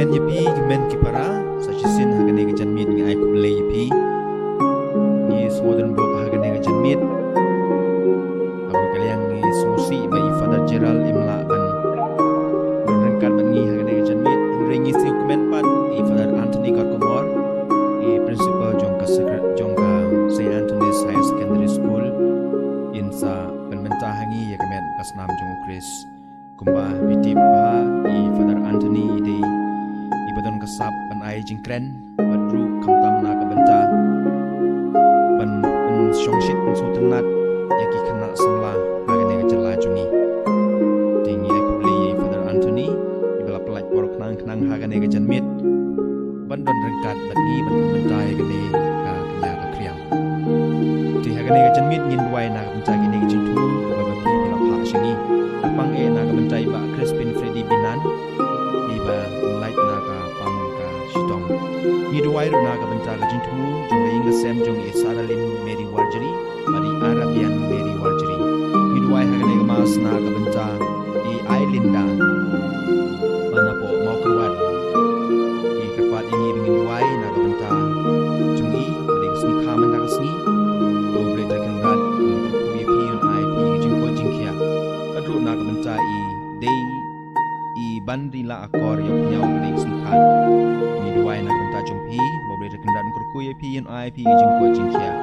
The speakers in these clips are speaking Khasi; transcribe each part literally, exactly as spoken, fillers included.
Ïa phi ki hynmen ki para, sa shisien ha kane ka janmiet ngi ai khublei ïa phi. Ngi sngewdon buh ha kane ka janmiet. Haba ka liang ngi sngewsih ba i Father Gerald im lah ban don ryngkat bad ngi ha kane ka janmiet. Hynrei ngi sngewkmen pat i Father Anthony Kharkongor, i principal jong ka secret jong ka Saint Anthony's Higher Secondary School, in sa pynmynta ha ngi ïa ka met ka snam jong u Khrist. Kumba phi tip ba i Father Anthony i dei iba don ka sap ban ai jingkren bad ruh khamtam na ka bynta ban, ban shongshit ban sngewtynnat ïa ki khynnah samla ha kane ka jylla jong ngi. Te ngi ai khublei ïa i Father Anthony iba la pyllait por khnang khnang ha kane ka janmiet ban don ryngkat bad ngi ban pynmynta ïa kane ka kñia ka kriang. Te ha kane ka janmiet ngin duwai na ka bynta kine ki jingthmu kiba phi phi la phah sha ngi. Pang eh na ka bynta i Bah Crispin Freddy Binan, iba lait na ka pang ka shitom. Ngi duwai ruh na ka bynta ka jingthmu jong ka ïing ka sem jong i Saralin Mary Warjri bad i Arabian Mary Warjri. Ngi duwai ha kane ka Mass na ka bynta i Ailinda ba napoh Mawkyrwat. Ngi kyrpad ïa ngi ba ngin duwai na ka bynta jong i, ba dei ka sngi kha mynta ka sngi. To U Blei Trai Kynrad un kyrkhu ïa phi, un ai phi ka jingkoit jingkhiah. Bad ruh na ka bynta i dei i ban ri la akor ïa u pynïaw ka dei ka sngi kha. Ngi duwai na ka bynta jong phi, ba U Blei Trai Kynrad un kyrkhu ïa phi, un ai phi ka jingkoit jingkhiah.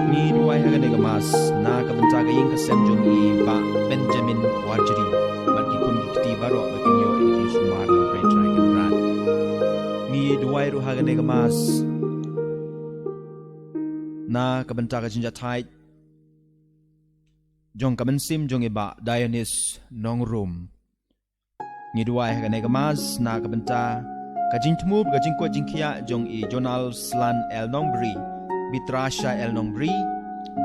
Ngi duwai ha kane ka Mass na ka bynta ka ïing ka sem jong i Bah Benjamin Warjri bad ki khun ki kti baroh ba kin ïoh ïa ka jingsumar na U Blei Trai Kynrad. Ngi duwai ruh ha kane ka Mass na ka bynta ka jingjahthait jong ka mynsiem jong i Bah Dionis Nongrum. Ngi duwai ha kane ka Mass na ka bynta ka jingthmu bad ka jingkoit jingkhiah jong i Jonal Slan L Nongbri, Bitrasha L Nongbri,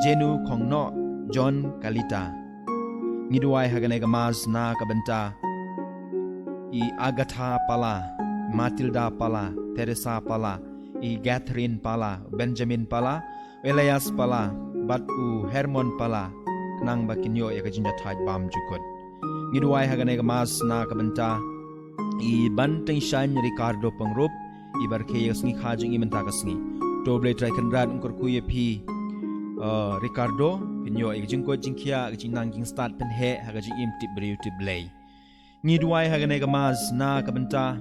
Jenu Khongnoh, John Kalita. Ngi duwai ha kane ka Mass na ka bynta i Agatha Pala, Matilda Pala, Teresa Pala, i Catherine Pala, Benjamin Pala, Elias Pala bad u Hermon Pala, khnang ba kin ïoh ïa ka jingjahthait bymjukut. Ngi duwai ha kane ka Mass na ka bynta i Ban Tyngshaiñ Ricardo Pyngrope, iba rkhie ïa ka sngi kha jong i mynta ka sngi. To U Blei Trai Kynrad un kyrkhu ïa phi, uh, Ricardo, phin ïoh ïa ka jingkoit jingkhiah, ka jingnang jingstad pynheh ha ka jingim tip briew tip Blei. Ngi duwai ha kane ka Mass na ka bynta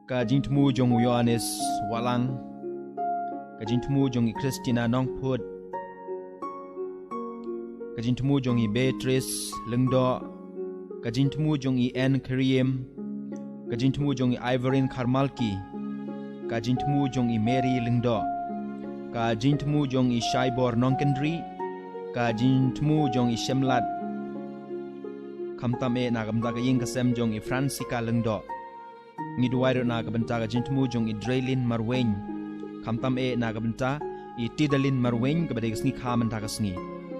ka jingthmu jong u Ïoannis Wahlang, ka jingthmu jong i Christina Nongphut, ka jingthmu jong i Beatrice Lyngdoh, ka jingthmu jong i Anne Khyriem, ka jingthmu jong i Ivorin Kharmalki, ka jingthmu jong i Mary Lyngdoh, ka jingthmu jong i Shaibor Nongkynrih, ka jingthmu jong i Shemlat, khamtam eh na ka bynta ka ïing ka sem jong i Francika Lyngdoh. Ngi duwai ruh na ka bynta ka jingthmu jong i Dreilin Marwein, khamtam eh na ka bynta i Tidalin Marwein, kaba dei ka sngi kha mynta ka sngi.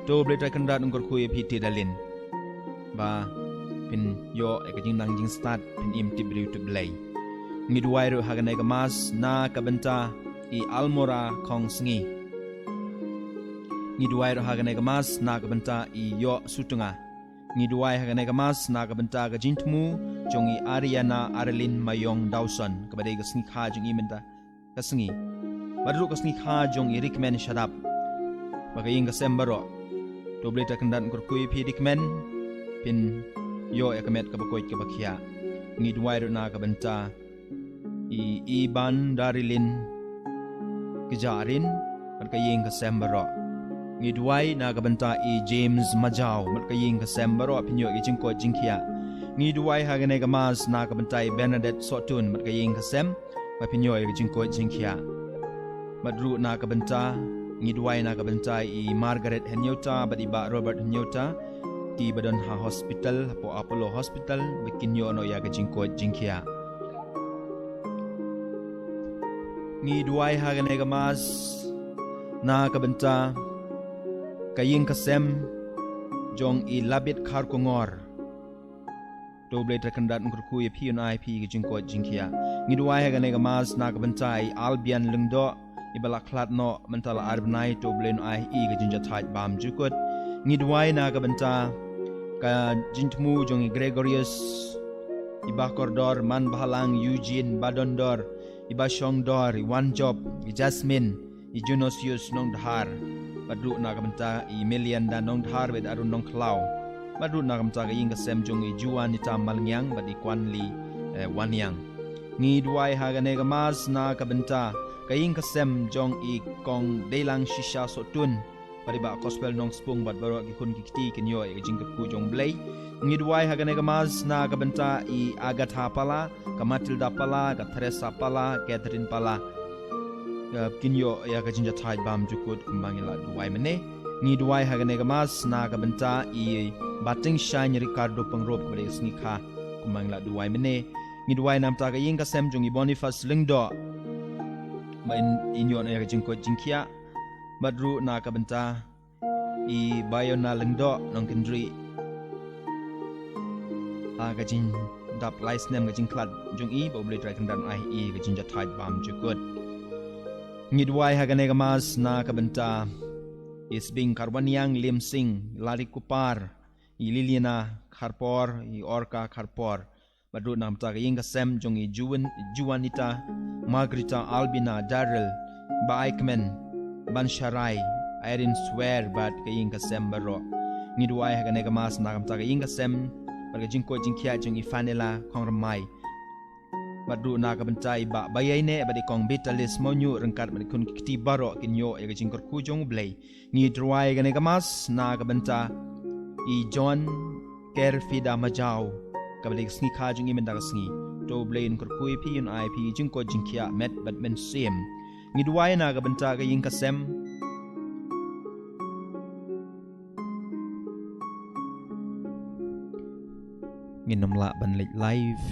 To U Blei Trai Kynrad un kyrkhu ïa phi Tidalin, ba phin ïoh ïa ka jingnang jingstad, phin im tip briew tip Blei. Ngi duwai ruh ha kane ka Mass na ka bynta i Almora Khongsngi. Ngi duwai ruh ha kane ka Mass na ka bynta i Ïoh Sutnga. Ngi duwai ha kane ka Mass na ka bynta ka jingthmu jong i Ariana Arlene Mayong Dawson, kaba dei ka sngi kha jong i mynta ka sngi. Bad ruh ka sngi kha jong i Rikmen Shadap bad ka ïing ka sem baroh. To U Blei Trai Kynrad un kyrkhu ïa phi Rikmen, phin ïoh ïa ka met kaba koit kaba khiah. Ngi duwai ruh na ka bynta i Iban Darilin Kjarin bad ka ïing ka sem baroh. Ngi duwai na ka bynta i James Majaw bad ka ïing ka sem baroh, phin ïoh ïa ka jingkoit jingkhiah. Ngi duwai ha kane ka Mass na ka bynta i Bernadette Sohtun bad ka ïing ka sem, ba phin ïoh ïa ka jingkoit jingkhiah. Bad ruh na ka bynta, ngi duwai na ka bynta i Margaret Hynñiewta bad i Bah Robert Hynñiewta, ki ba don ha hospital, hapoh Apollo Hospital, ba kin ïoh noh ïa ka jingkoit jingkhiah. Ngi duwai ha kane ka Mass na ka bynta ka ïing ka sem jong i Labit Kharkongor. To U Blei Trai Kynrad un kyrkhu ïa phi, un ai phi ka jingkoit jingkhiah. Ngi duwai ha kane ka Mass na ka bynta i Albian Lyngdoh, iba la khlad noh mynta la ar bnai, to U Blei un ai ïa i ka jingjahthait bymjukut. Ngi duwai na ka bynta ka jingthmu jong i Gregorius i Bah Kordor, Man Bhalang, Eugene, Bah Dondor, i Bah Shongdor, i Wanjop, i Jasmine, i Junosius Nongdhar, bad ruh na ka bynta i Melianda Nongdhar, bad Arun Nongkhlaw, bad ruh na ka bynta ka ïing ka sem jong i Juanita Malngiang, bad i Kwanli, eh, Waniang. Ngi duwai ha kane ka Mass na ka bynta ka ïing ka sem jong i Kong Deilang Shisha Sohtun, bad i Bah Gospel Nongspung, bad baroh ki khun ki kti kin ïoh ïa ka jingkyrkhu jong U Blei. Ngi duwai ha kane ka Mass na ka bynta i Agatha Pala, ka Matilda Pala, ka Teresa Pala, Catherine Pala. Eh, kin ïoh ïa ka jingjahthait bymjukut kumba ngi la duwai mynne. Ngi duwai ha kane ka Mass na ka bynta i Bah Tyngshaiñ Ricardo Pyngrope, kaba dei ka sngi kha kumba ngi la duwai mynne. Ngi duwai na ka bynta ka ïing ka sem jong i Boniface Lyngdoh, ba in, in ïoh ïa ka jingkoit jingkhiah. Bad ruh na ka bynta i Bah Yona Lyngdoh Nongkynrih, ha ka jingdap lai snem ka jingkhlad jong i, ba U Blei Trai Kynrad un ai ïa i ka jingjahthait bymjukut. Ngi duwai ha kane ka Mass na ka bynta i Sbing Kharwaniang, Lim Sing, Lari Kupar, i Liliana Kharpor, i Orka Kharpor, bad ruh na ka bynta ka ïing ka sem jong i Juan-, Juanita, Margarita, Albina, Daryl, Bah Aikmen, Bansharai, Irene Swer, bad ka ïing ka sem baroh. Ngi duwai ha kane ka Mass na ka bynta ka ïing ka sem bad ka jingkoit jingkhiah jong i Fanela Khongrymmai, bad ruh na ka bynta i Bah Baïaineh bad i Kong Bitalis Mawñiuh ryngkat bad ki khun ki kti baroh kin ïoh ïa ka jingkyrkhu jong U Blei. Ngi duwai ha kane ka Mass na ka bynta i John Kerfida Majaw, kaba dei ka sngi kha jong i mynta ka sngi. To U Blei un kyrkhu ïa phi, un ai phi jingkoit jingkhiah met bad mynsiem. Ngi duwai na ka bynta ka ïing ka sem. Ngin ym lah ban leit live.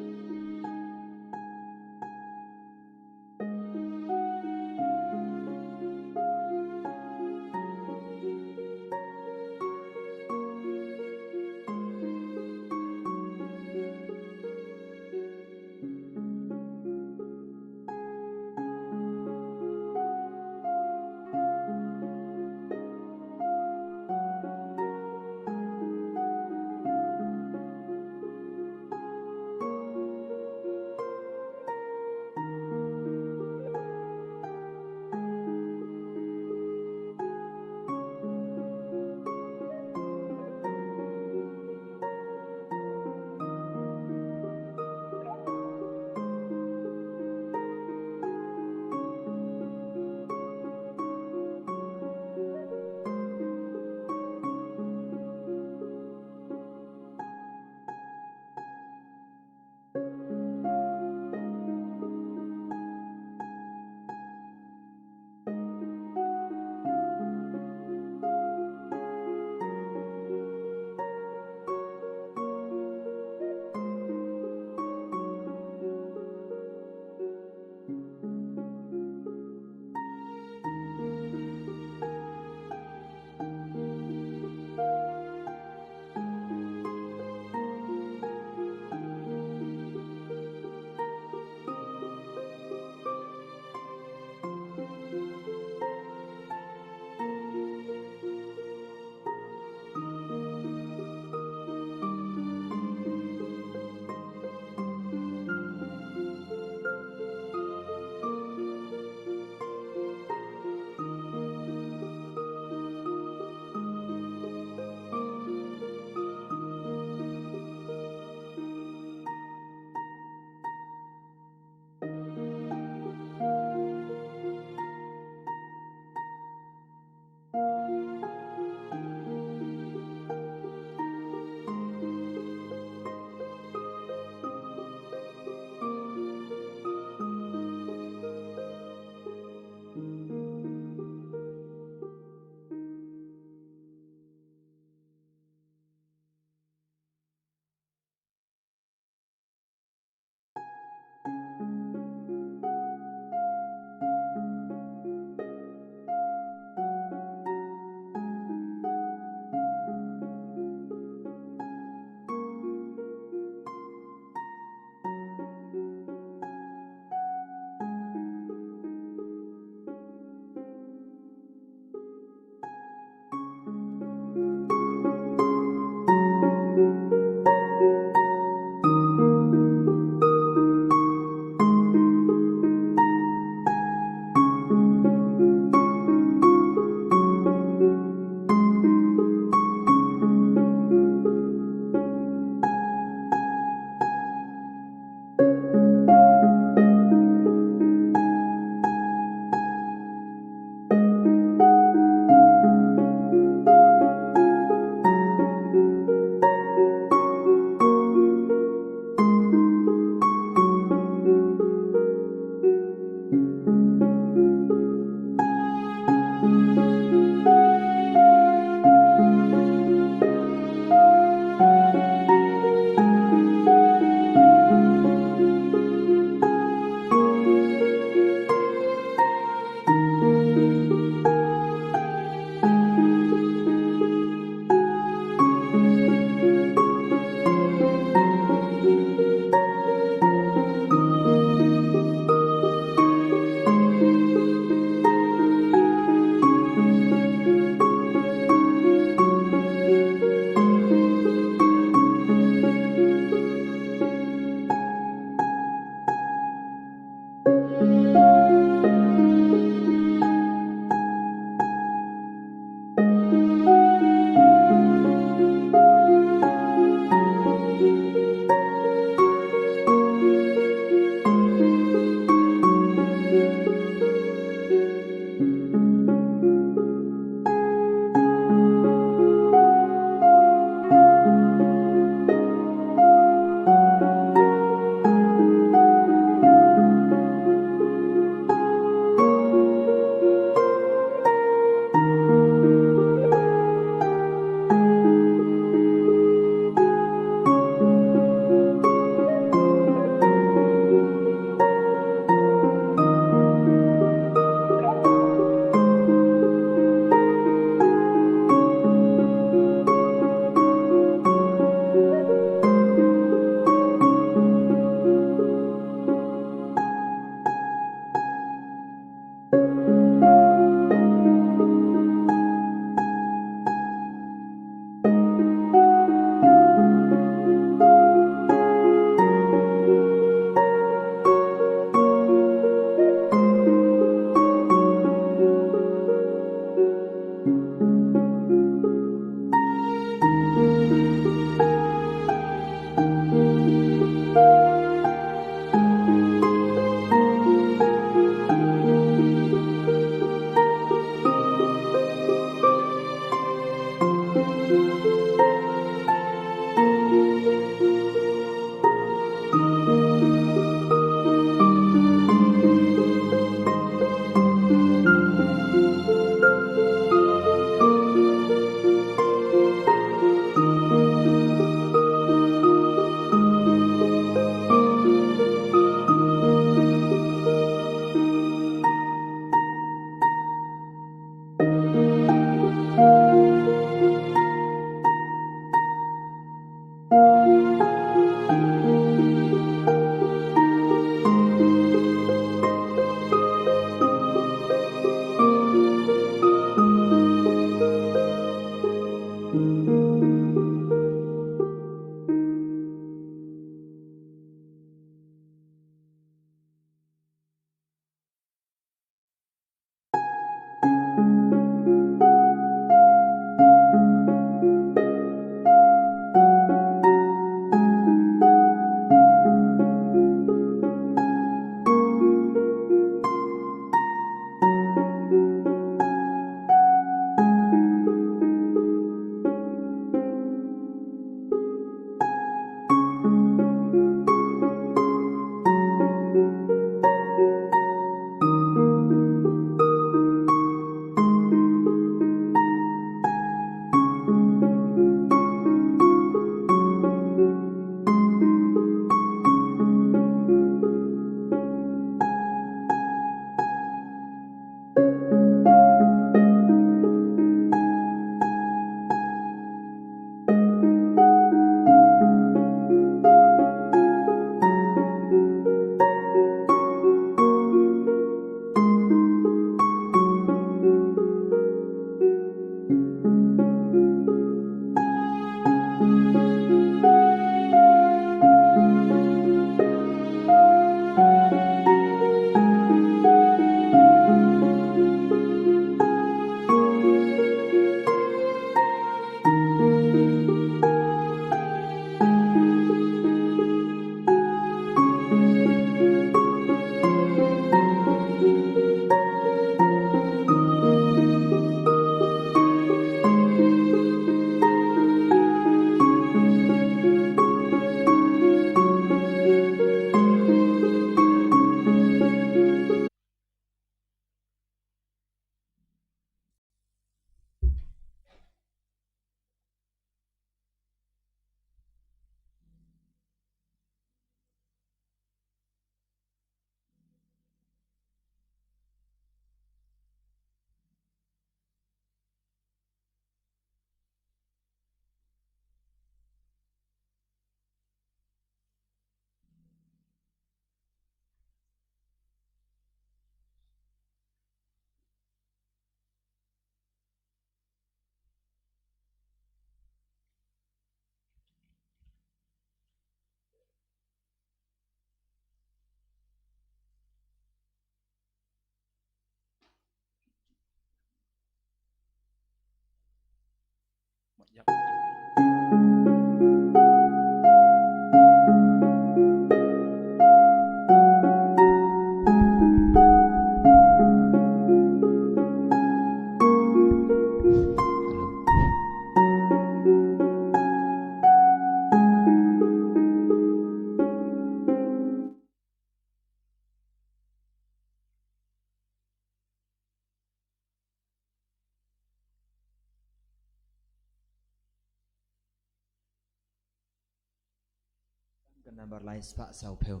Nambar lai spah saw phew.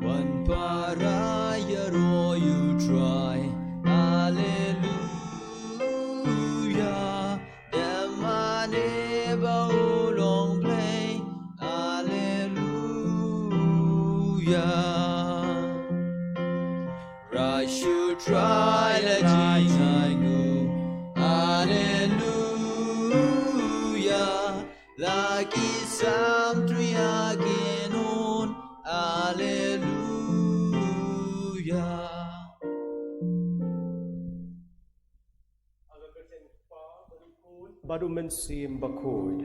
Wan para ïaroh ïa U Trai. Alleluia. Dei mane ba u long Blei. Alleluia. Ruh sha U Trai la jingïainguh. Alleluia. La ki sam tyrwa ki nun. Alleluia. Bad U Mynsiem Bakhuid.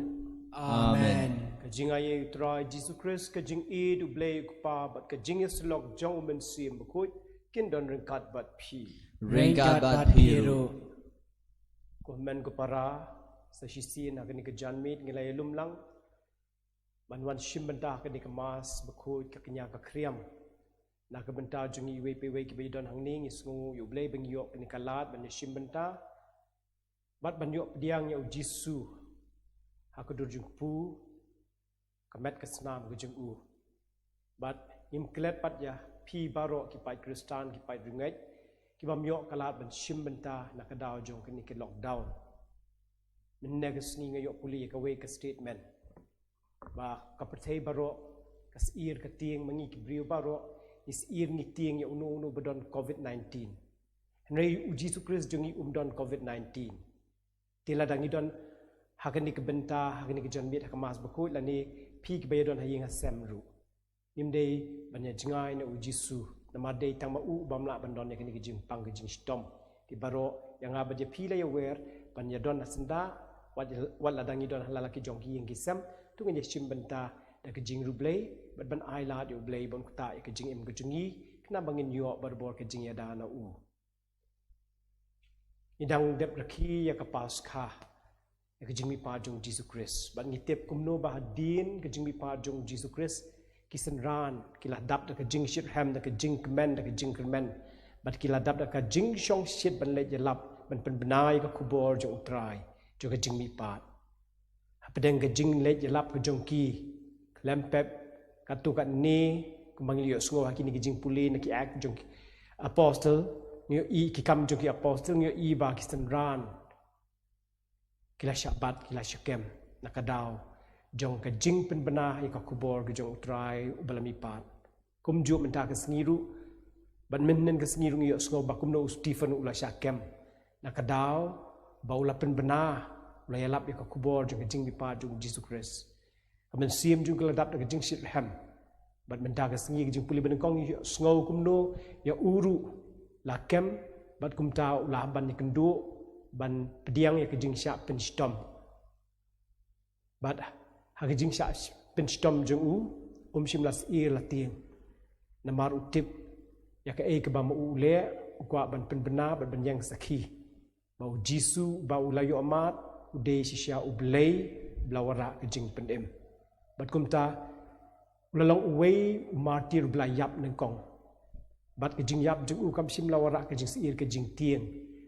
Amen. Ka jingaiei U Trai Jisu Khrist, ka jingïeit U Blei U Kpa, bad ka jingïasyllok jong U Mynsiem Bakhuid, kin don ryngkat bad phi. Ryngkat bad phi ruh. Ko hynmen ko para, sa shisien ha kane ka janmiet ngi la ïalum lang ban wan shim bynta ha kane ka Mass Bakhuid, ka kñia ka khriam. Na ka bynta jong ngi iwei pa iwei kiba ïadon hangne, ngi sngew ïa U Blei ba ngi ïoh kane ka lad ban ïa shim bynta bad ban ïoh pdiang ïa U Jisu ha ka dur jong U Kpa, ka met ka snam ka jong U. Bad ngim klet pat ïa phi baroh ki paid Khristan, ki paid riewngeit, kibym ïoh ka lad ban shim bynta na ka daw jong kane ka lockdown. Mynne ka sngi nga ïoh pule ïa kawei ka statement ba ka pyrthei baroh ka syiar ka tieng, ma ngi ki briew baroh ngi syiar ngi tieng ïa uno uno ba don covid nineteen. Hynrei U Jisu Khrist jong ngi um don covid nineteen. Te lada ngi don ha kane ka bynta, ha kane ka janmiet, ha ka Mass Bakhuid, lane phi kiba ïadon ha ïing ha sem ruh, ngim dei ban ïa jngai na U Jisu, namar dei tang ma U bym lah ban don ïa kane ka jingpang ka jingshitom. Te baroh, ïa nga bad ïa phi la ïawer ban ïadon ha syndah, wat, wat lada ngi don ha la la ki jong ki ïing ki sem, to ngin ïa shim bynta da ka jingriewblei bad ban ailad ïa U Blei ban ktah ïa ka jingim ka jong ngi, khnang ba ngin ïoh barabor ka jingïada na U. Ngi dang dep rakhe ïa ka Paskha, ïa ka jingmihpat jong U Jisu Khrist. Bad ngi tip kumno ba hadien ka jingmihpat jong U Jisu Khrist, ki synran ki la dap da ka jingshitrhem, da ka jingkmen, da ka jingkyrmen. Bad ki la dap da ka jingshongshit ban leit ïalap, ban pynbna ïa ka khubor jong U Trai, jong ka jingmihpat. Hapdeng ka jingleit ïalap ka jong ki, khlem pep katto katne, kumba ngi la ïohsngew ha kine ki jingpule na ki Act jong ki Apostle, ngi ïohi, ki Kam jong ki Apostle, ngi ïohi ba ki synran ki la shah bat, ki la shah kem na ka daw jong ka jingpynbna ïa ka khubor ka jong U Trai uba la mihpat. Kumjuh mynta ka sngi ruh, bad mynhynnin ka sngi ruh ngi ïohsngew ba kumno u Stephen u la shah kem na ka daw ba u la pynbna, u la ïalap ïa ka khubor jong ka jingmihpat jong U Jisu Khrist. Ka mynsiem jong u ka la dap da ka jingshitrhem. Bad mynta ka sngi ka jingpule ba nyngkong ngi ïohsngew kumno ïa u ruh la kem, bad kumta u la hap ban ïakynduh ban pdiang ïa ka jingshah pynshitom. Bad ha ka jingshah pynshitom jong u, um shym la syiar la tieng. Namar u tip ïa kaei kaba ma u u leh, u kwah ban pynbna bad ban ïeng sakhi ba U Jisu ba u la ïohmad u dei shisha U Blei ba la wanrah ka jingpynim. Bad kumta u la long uwei u martir ba la ïap nyngkong. Bad ka jingïap jong u kam shym la wanrah ka jingsyier ka jingtieng.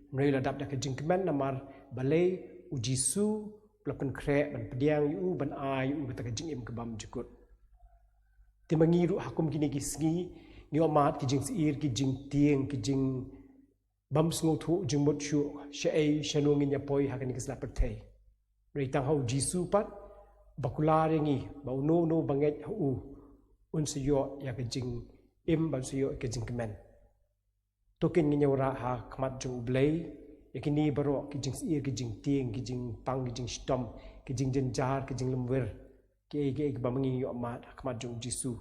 Hynrei u la dap da ka jingkmen namar balei? U Jisu u la pynkhreh ban pdiang ïa u, ban ai ïa u kata ka jingim ka bymjukut. Te ma ngi ruh ha kum kine ki sngi ngi ïohmad ki jingsyier ki jingtieng, ki jing bym sngewthuh jingmut shuh shaei shano ngin ïa poi ha kane ka sla pyrthei. Hynrei tang ha U Jisu pat ba kular ïa ngi ba uno uno ba ngeit ha u un sa ïoh ïa ka jingim, ba un sa ïoh ïa ka jingkmen. To kin ngin ïa wanrah ha khmat jong U Blei ïa kine baroh ki jingsyier ki jingtieng, ki jingpang ki jingshitom, ki jingjynjar ki jinglymwir, kiei kiei kiba ma ngi ngi ïohmad ha khmat jong U Jisu.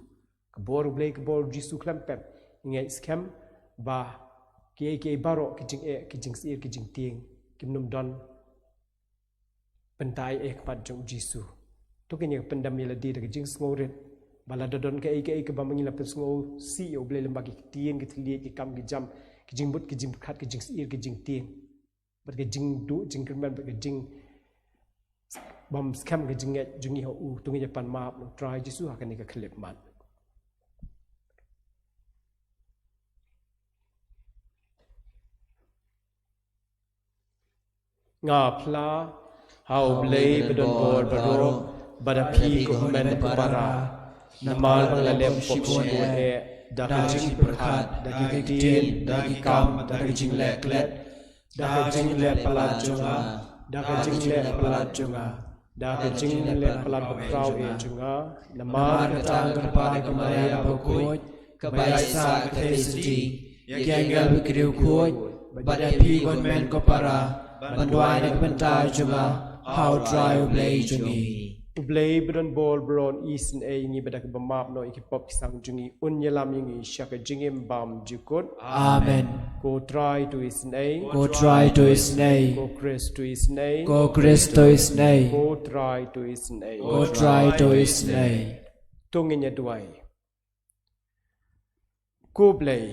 Ka bor U Blei, ka bor U Jisu khlem pep. Ngi ngeit skhem ba kiei kiei baroh ki jingeh, ki jingsyier ki jingtieng kim nym don bynta ei ha khmat jong U Jisu. To kin ïa pyndem ïa lade da ka jingsngewrit ba lada don kaei kaei kaba ma ngi la pynsngewsih ïa U Blei lyngba ki ktien ki thylliej, ki kam ki jam, Ka jingmut, ka jingpyrkhat, ka jingsiir, ka jingtieng, bad ka jingduh jingkyrmen, bad ka jingbymskhem ka jingngeit jong ngi ha u. To ngin ïa pan map na u Trai Jisu ha kane ka khyllipmat. Nga phla ha U Blei ba don bor baroh, bad ha phi ko hynmen ko para, namar ba nga la leh pop shibun eh, da ka jingpyrkhat, da ki ktien, da ki kam, da ka jingleh klet, da ka jingleh palat jong nga, da ka jingleh palat jong nga, da ka jingleh palat bakhraw eh jong nga. Namar kata nga kyrpad ïa ka Maria bakhuid, kaba ïaisah ka Theisotti, ïa ki angel bad ki riewkhuid, bad ïa phi ko hynmen ko para, ban duwai na ka bynta jong nga ha U Trai U Blei jong ngi. U Blei ba don bor baroh un isynei ïa ngi, bad da kaba map noh ïa ki pop ki sang jong ngi, un ïalam ïa ngi sha ka jingim bymjukut. Amen. Ko Trai to isynei. Ko Trai to isynei. Ko Khrist to isynei. Ko Khrist to isynei. Ko Trai to isynei. Ko Trai to isynei. To ngin ïa duwai. Ko Blei,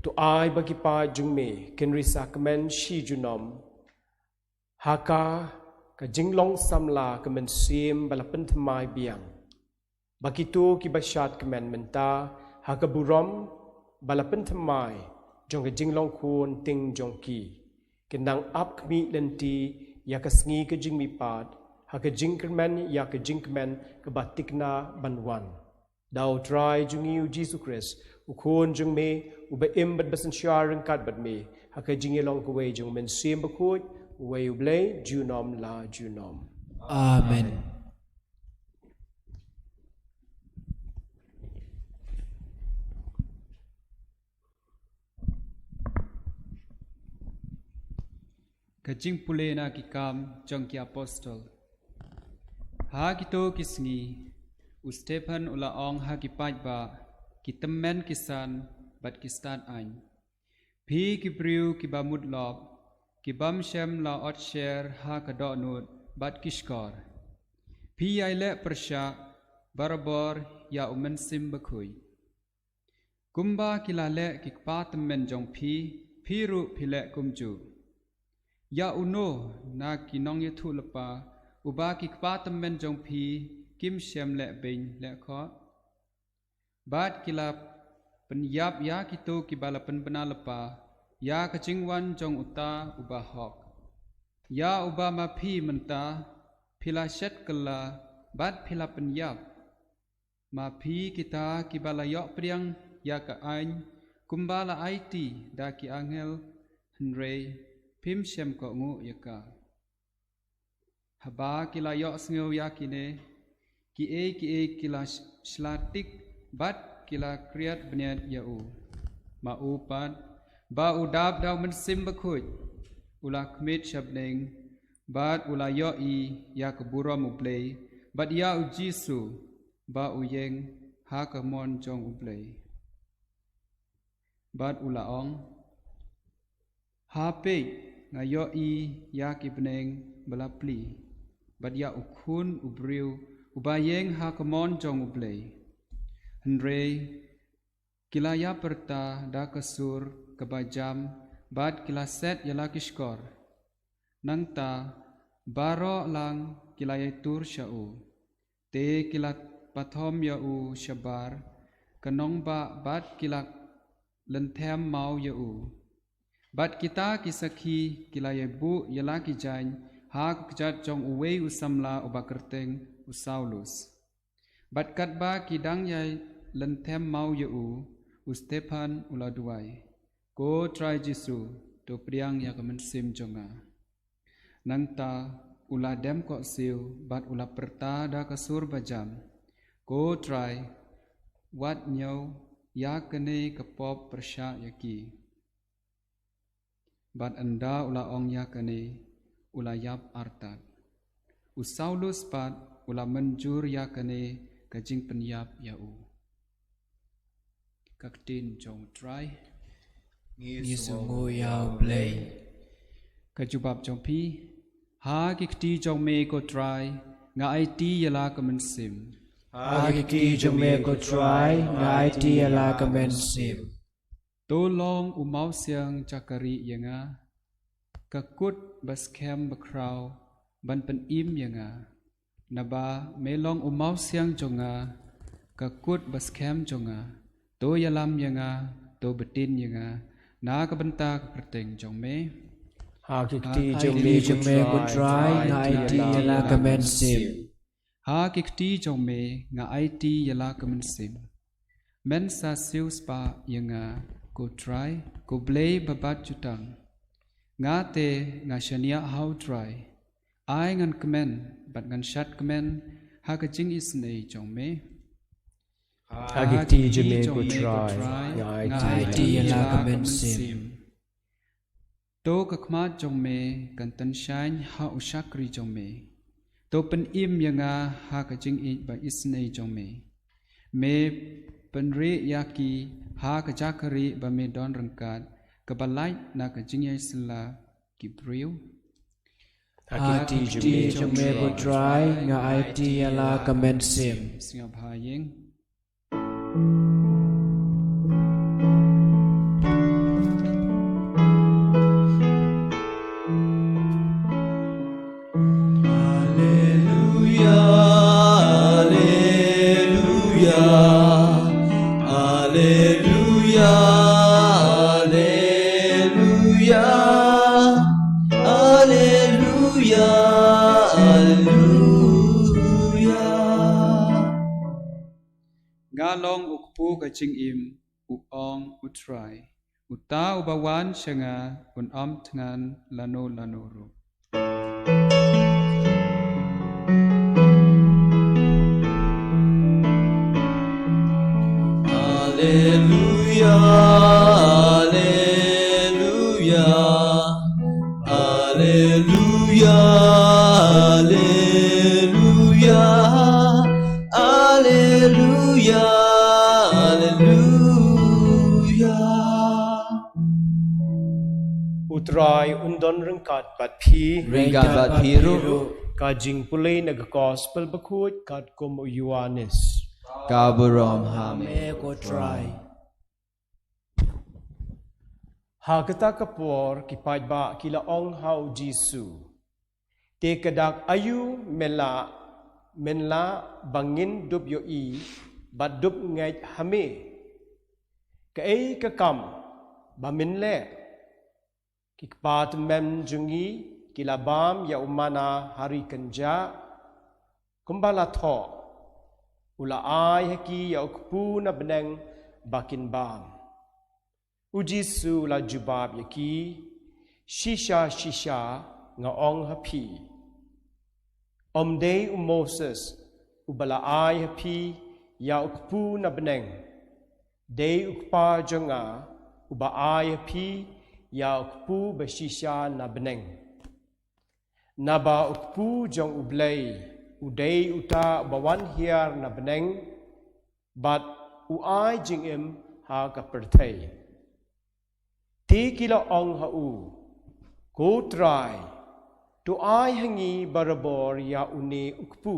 to ai ba ki paid jong me kin ri sakmen shi junom ha ka, ka jinglong samla ka mynsiem ba la pynthymmai biang, ba kito kiba shad kmen mynta ha ka burom ba la pynthymmai jong ka jinglong khun tyngshop jong ki, kin nang ap khmih lynti ïa ka sngi ka jingmihpat ha ka jingkyrmen ïa ka jingkmen kaba thikna ban wan. Da U Trai jong ngi U Jisu Khrist, U Khun jong me, uba im bad ba synshar ryngkat bad me ha ka jingïalong kawei jong U Mynsiem Bakhuid, uwei U Blei, junom la junom. Amen. Ka jingpule na Ki Kam jong ki Apostol. Ha kito ki sngi, u Stephan u la ong ha ki paidbah, ki tymmen ki san, bad ki stad aiñ: Phi ki briew kiba mut lop, ki bym shym la ot sher ha ka dohnud bad ki shkor. Phi ïai leh pyrshah barabor ïa U Mynsiem Bakhuid. Kumba ki la leh ki kpa tymmen jong phi, phi ruh phi leh kumjuh. Ïa uno na ki nongïathuhlypa uba ki kpa tymmen jong phi kim shym leh beiñ leh khoh? Bad ki la pynïap ïa kito kiba la pynbna lypa ïa ka jingwan jong uta Uba Hok, ïa uba ma phi mynta phi la shet kylla bad phi la pynïap. Ma phi kita kiba la ïoh pdiang ïa ka aiñ kumba la aiti da ki angel, hynrei phim shym kohnguh ïa ka. Haba ki la ïohsngew ïa kine kiei kiei, ki la sh-, shlak tik bad ki la khriat bniat ïa u. Ma u pat, ba u dap da U Mynsiem Bakhuid, u la khmih sha bneng, bad u la ïohi ïa ka burom U Blei, bad ïa U Jisu ba u ïeng ha ka mon jong U Blei. Bad u la ong: Ha peit, nga ïohi ïa ki bneng ba la plie, bad ïa U Khun u briew uba ïeng ha ka mon jong U Blei. Hynrei ki la ïapyrta da ka sur kaba jam, bad ki la set ïa la ki shkor. Nangta baroh lang ki la ïatur sha u. Te ki la pathom ïa u shabar ka nongbah bad ki la lynthem maw ïa u. Bad kita ki sakhi ki la ïabuh ïa la ki jaiñ ha ka kjat jong uwei u samla uba kyrteng u Saulus. Bad katba ki dang ïa lynthem maw ïa u, u Stephan u la duwai: Ko Trai Jisu, to pdiang ïa ka mynsiem jong nga. Nangta u la dem khohsiew bad u la pyrta da ka sur ba jam: Ko Trai, wat ñiew ïa kane ka pop pyrshah ïa ki. Bad ynda u la ong ïa kane, u la ïap artat. U Saulus pat u la mynjur ïa kane ka jingpynïap ïa u. Ka ktien jong U Trai. Ngi sngewnguh ïa U Blei. Ka jubab jong phi. Ha ki kti jong me ko Trai, nga aiti ïa la ka mynsiem. Ha ki kti jong me ko Trai, nga aiti ïa la ka mynsiem. To long u mawsiang jakari ïa nga, ka kut ba skhem ba khraw ban pynim ïa nga. Naba me long u mawsiang jong nga, ka kut ba skhem jong nga. To ïalam ïa nga, to btin ïa nga na ka bynta ka kyrteng jong me. Ha ki kti jong me, ko Trai, nga aiti ïa la ka mynsiem. Ha ki kti jong me nga aiti ïa la ka mynsiem. Men sa siewspah ïa nga, ko Trai, ko Blei ba bat jutang. Nga te nga shaniah ha u Trai. Ai ngan kmen bad ngan shad kmen ha ka jingisynei jong me. Ha ki kti jong me, ko Trai, nga aiti ïa la ka mynsiem. To ka khmat jong me kan tyngshaiñ ha u shakri jong me. To pynim ïa nga ha ka jingïeit ba isynei jong me. Me pynrieh ïa ki ha ka jakri ba me don ryngkat, kaba lait na ka jingïasylla ki briew. Ha ki kti jong me, ko Trai, nga aiti ïa la ka mynsiem. Sngap ha ïing. Alleluia, alleluia, alleluia, alleluia, alleluia, alleluia. Nga long u kpu ka jingim, u ong u Trai. Uta uba wan sha nga un ym thngan lano lano ruh. Alleluia, alleluia. Alleluia, alleluia, alleluia, alleluia. U Trai un don ryngkat bad phi. Ryngkat bad phi ruh. Ka jingpule na ka Gospel bakhuid katkum u Ïoannis. Ka burom ha me, ko Trai. Ha kata ka por ki paidbah ki la ong ha u Jisu, te ka dak aïu me la, men la ba ngin dup ïohi bad dup ngeit ha me? Kaei ka kam ba men leh? Ki kpa tymmen jong ngi ki la bam ïa u manna ha ri kynjah, kumba la thoh, u la ai ha ki ïa u kpu na bneng ba kin bam. U Jisu u la jubab ïa ki, shisha shisha nga ong ha phi, ym dei u Moses uba la ai ha phi ïa u kpu na bneng, dei u Kpa jong nga uba ai ha phi ïa u kpu ba shisha na bneng. Naba u kpu jong U Blei u dei uta uba wan hiar na bneng bad u ai jingim ha ka pyrthei. Te ki la ong ha u, ko Trai, to ai ha ngi barabor ïa une u kpu.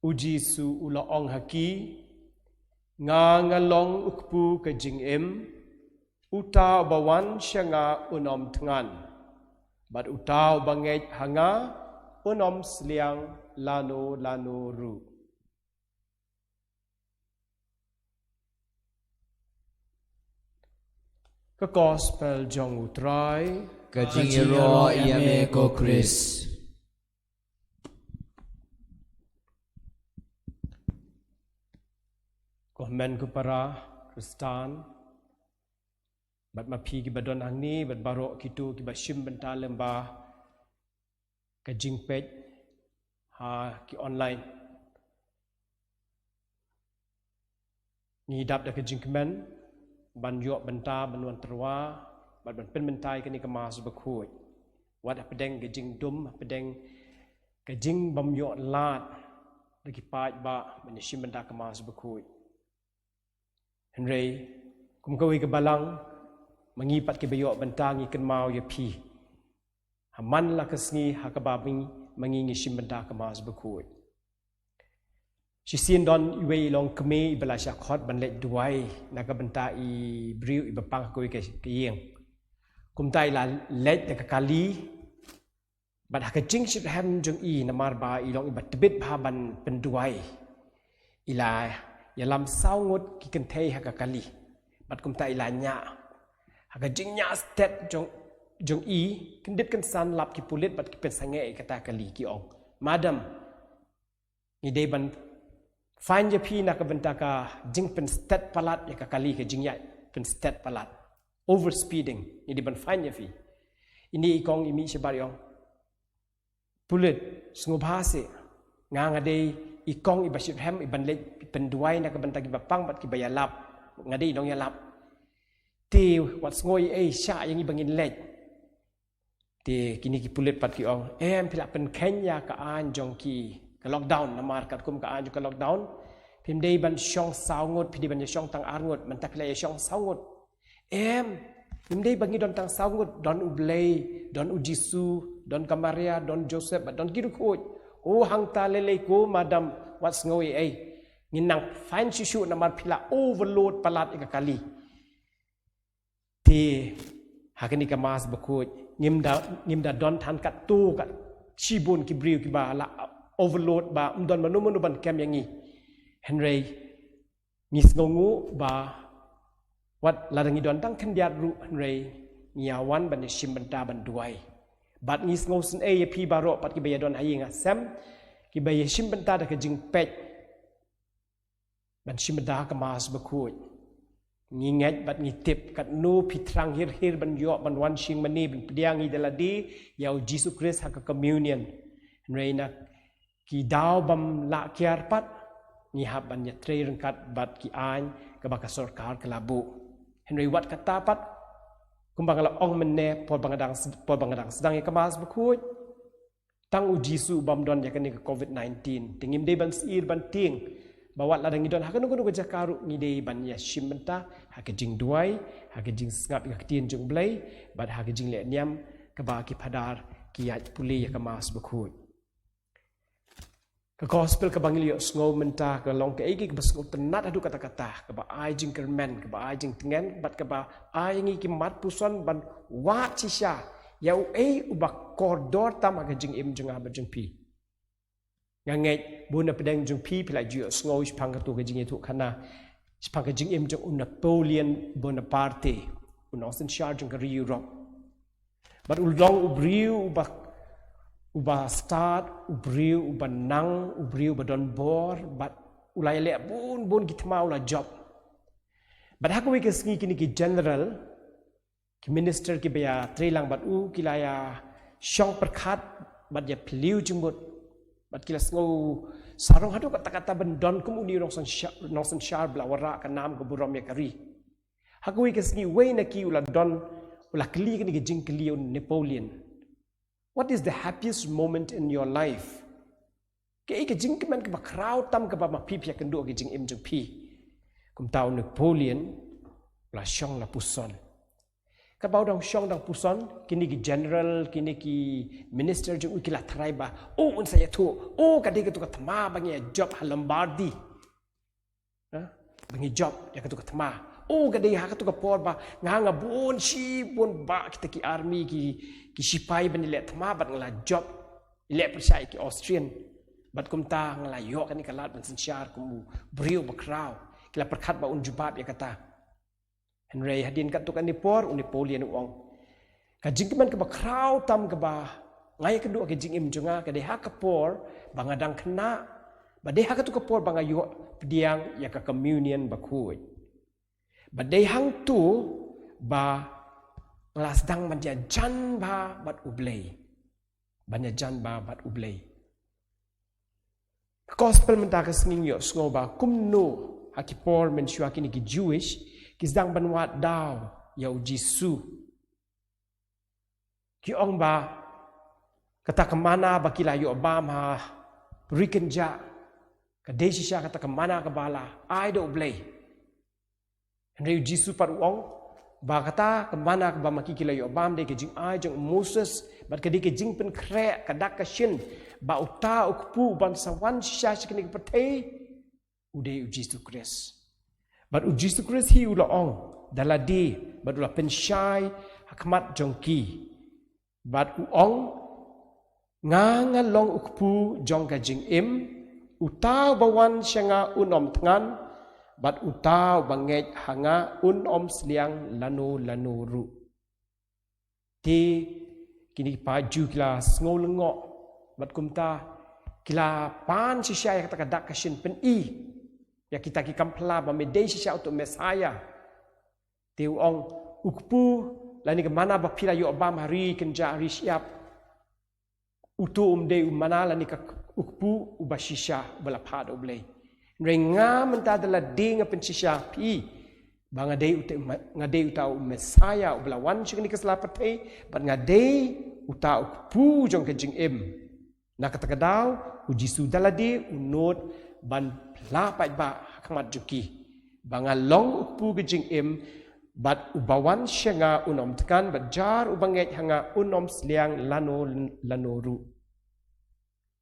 U Jisu u la ong ha ki, nga nga long u kpu ka jingim, uta uba wan sha nga un ym thngan, bad uta uba ngeit ha nga un ym sliang lano lano ruh. Ka Gospel jong U Trai. Ka jingïaroh ïa me ko Khrist. Ko hynmen ko para Khristan, bad ma phi kiba don hangne, bad baroh kito kiba shim bynta lyngba ka jingpeit ha ki online. Ngi dap da ka jingkmen ban ïoh bynta ban wan tyrwa bad ban pynmynta ïa kane ka Mass bakhuid, wat hapdeng ka jingdum, hapdeng ka jingbym ïoh lad da ki paidbah ban ïashim bynta ka Mass bakhuid. Hynrei kum kawei ka balang, ma ngi pat kiba ïoh bynta ngi kynmaw ïa phi ha man la ka sngi ha kaba ma ngi, ma ngi ngi shim bynta ka Mass bakhuid. Shisien don iwei i longkmie iba la shah khot ban leit duwai na ka bynta i briew iba pang ha kawei ka ïing. Kumta i la leit da ka kali, bad ha ka jingshitrhem jong i, namar ba i long iba tbit bha ban pynduwai, i la ïalam saw ngut ki kynthei ha ka kali. Bad kumta i la ñiah. Ha ka jingñiah stet jong, jong i, kyndit kynsan lap ki pulit bad ki pynsangeh ïa kata ka kali, ki ong, "Madam, ngi dei ban fine ïa phi na ka bynta ka jingpynstet palat ïa ka kali, ka jingïaid pynstet palat. Overspeeding, ngi dei ban fine ïa phi." Ine i kong i mih shabar i ong, "Pulit, sngewbha seh. Nga, nga dei i kong iba shitrhem, iban leit pynduwai na ka bynta kiba pang bad kiba ïalap. Nga dei i nongïalap. Te wat sngew ei ei, shah ïa ngi ba ngin leit." Te kine ki pulit pat ki ong, "Em, phi lah pynkheiñ ïa ka aiñ jong ki, ka lockdown, namar katkum ka aiñ jong ka lockdown phim dei ban shong saw ngut, phi dei ban ïashong tang ar ngut, mynta phi lah ïashong saw ngut." "Em, phim dei ba ngi don tang saw ngut, don U Blei, don U Jisu, don ka Maria, don Joseph, bad don ki riewkhuid. O, hangta lei lei ko, madam, wat sngew ei ei. Ngin nang fine shuh shuh namar phi la overload palat ïa ka kali." Te ha kane ka Mass Bakhuid ngim da, ngim da don than katto ka shibun ki briew kiba la overload ba ym don mano mano ban kem ïa ngi. Hynrei ngi sngewnguh ba wat lada ngi don tang khyndiat ruh, hynrei ngi ïa wan ban ïashim bynta ban duwai. Bad ngi sngewsynei ïa phi baroh pat kiba ïadon ha ïing ha sem, kiba ïashim bynta da ka jingpeit ban shim bynta ha ka Mass Bakhuid. Ngi ngeit bad ngi tip katno phi thrang hir hir ban ïoh ban wan shim mane ban pdiang ïa lade ïa U Jisu Khrist ha ka communion. Hynrei na ki daw bym lah kiar pat, ngi hap ban ïatrei ryngkat bad ki aiñ kaba ka sorkar ka la buh. Hynrei wat kata pat, kumba nga la ong mynne, por ba nga dang, por ba nga dang sdang ïa ka Mass Bakhuid, tang U Jisu bym don ïa kane ka covid nineteen. Te ngim dei ban syier ban tieng ba wat lada ngi don ha kano kano ka jaka ruh ngi dei ban ïashim bynta ha ka jingduwai, ha ka jingsngap ïa ka ktien jong U Blei, bad ha ka jingleh niam kaba ki phadar ki ïaid pule ïa ka Mass Bakhuid. Ka gospel kaba ngi la ïohsngew mynta ka long kaei kaei kaba sngewtynnat haduh katta katta, kaba ai jingkyrmen, kaba ai jingtngen, bad kaba ai ïa ngi ki mat puson ban wad shisha ïa uei uba kordor tam ha ka jingim jong nga bad jong phi. Nga ngeit bun na pdeng jong phi phi la ju ïohsngew shaphang kato ka jingïathuhkhana shaphang ka jingim jong u Napoleon Bonaparte, u nongsynshar jong ka ri Europe. Bad u long u briew uba, uba stad, u briew uba nang, u briew uba don bor, bad u la ïaleh bun bun ki thma, u la jop. Bad ha kawei ka sngi kine ki general, ki minister kiba ïatreilang bad u, ki la ïashong pyrkhat bad ïaphylliew jingmut, bad ki la sngew sarong haduh katta katta ban don kum une u nongsynshar, nongsynshar ba la wanrah ka nam ka burom ïa ka ri. Ha kawei ka sngi uwei na ki u la don, u la kylli kane ka jingkylli ïa u Napoleon. "What is the happiest moment in your life?" Kaei ka jingkmen kaba khraw tam kaba ma phi phi ïakynduh ha ka jingim jong phi? Kumta u Napoleon u la shong la puson. Kaba u dang shong dang puson, kine ki general, kine ki minister jong u ki la tharai ba, "O, un sa ïathuh, o, ka dei kato ka thma ba ngi ïa jop ha Lombardy. Ha? Ba ngi jop ïa kato ka thma. O, ka dei ha kato ka por ba nga, nga bun shibun ba kita ki army, ki, ki shipai ban ïaleh thma bad nga la jop, ïaleh pyrshah ïa ki Austrian. Bad kumta nga la ïoh kane ka lad ban synshar kum u briew ba khraw." Ki la pyrkhat ba un jubab ïa kata. Hynrei hadien katto katne por u Napoleon u ong, "Ka jingkmen kaba khraw tam kaba nga ïakynduh ha ka jingim jong nga ka dei ha ka por ba nga dang khynnah, ba dei ha kato ka por ba nga ïoh pdiang ïa ka communion bakhuid. Ba dei hangto ba nga la sdang ban ïajan bha bad U Blei. Ban ïajan bha bad U Blei." Gospel mynta ka sngi ngi ïohsngew ba kumno ha ki por mynshuwa kine ki Jewish ki sdang ban wad daw ïa U Jisu. Ki ong ba kata ka manna ba ki la ïoh bam ha ri kynjah ka dei shisha kata ka manna kaba la ai da U Blei. Hynrei U Jisu pat u ong ba kata ka manna kaba ma ki ki la ïoh bam dei ka jingai jong u Moses, bad ka dei ka jingpynkhreh ka dak ka shin ba uta U Kpu uban sa wan shisha sha kane ka pyrthei u dei u Jisu Khrist. Bad u Jisu Khrist hi u la ong da lade, bad u la pynshai ha khmat jong ki. Bad u ong, nga nga long u kpu jong ka jingim, uta uba wan sha nga un ym thngan, bad uta uba ngeit ha nga un ym sliang lano lano ruh. Te kine ki paid Jiw ki la sngew lyngngoh, bad kumta ki la pan shisha ïa kata ka dak ka shin pyni ïa kita ki kam phylla ba me dei shisha uto u Messaïah. Te u ong, u kpu lane ka manna ba phi la ïoh bam ha ri kynjah ri shyiap, uto um dei u manna lane ka, u kpu uba shisha uba la phah da U Blei. Hynrei nga mynta da lade nga pynshisha phi ba nga dei uta, nga dei uta u Messaïah uba la wan sha kane ka sla pyrthei, bad nga dei uta u kpu jong ka jingim. Na kata ka daw u Jisu da lade u nud ban phla paidbah ha khmat jong ki ba nga long u kpu ka jingim, bad uba wan sha nga un ym thngan, bad jar uba ngeit ha nga un ym sliang lano lano ruh.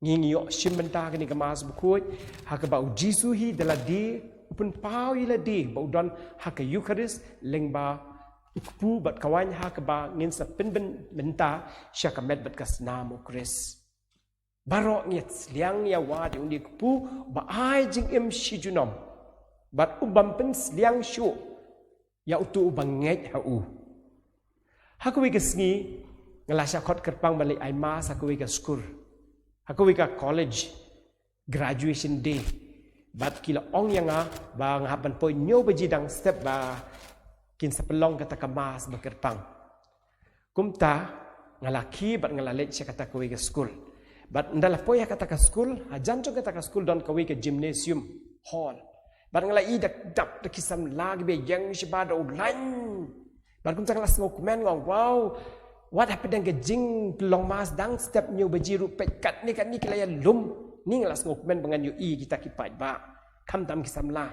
Ngi ngi ïoh shim bynta ha kane ka Mass Bakhuid ha kaba u Jisu hi da lade u pynpaw ïa lade ba u don ha ka Eukharist lyngba u kpu, bad ka waiñ ha kaba ngin sa pynbyn bynta sha ka met bad ka snam u Khrist. Baroh ngi sliang ïa wad ïa une u kpu ba ai jingim shi junom, bad u bym pynsliang shuh ïa uto uba ngeit ha u. Ha kawei ka sngi nga la shah khot kyrpang ban leit ai Mass ha kawei ka skul, ha kawei ka college, graduation day. Bad ki la ong ïa nga ba nga hap ban poi hynñiew baje dang step ba kin sa pynlong kata ka Mass ba kyrpang. Kumta nga la khie bad nga la leit sha kata kawei ka skul. Bad ynda la poi ha kata ka skul, hajan jong kata ka skul don kawei ka gymnasium hall. Bad nga la ïohi da dap da ki samla kiba ïeng shabar da u lain. Bad kumta nga la sngewkmen, nga ong, wow, wat hapdeng ka jingpynlong Mass dang step hynñiew baje ruh peit katne katne ki la ïalum. Ni nga la sngewkmen ba ngan ïohi kita ki paidbah, khamtam ki samla.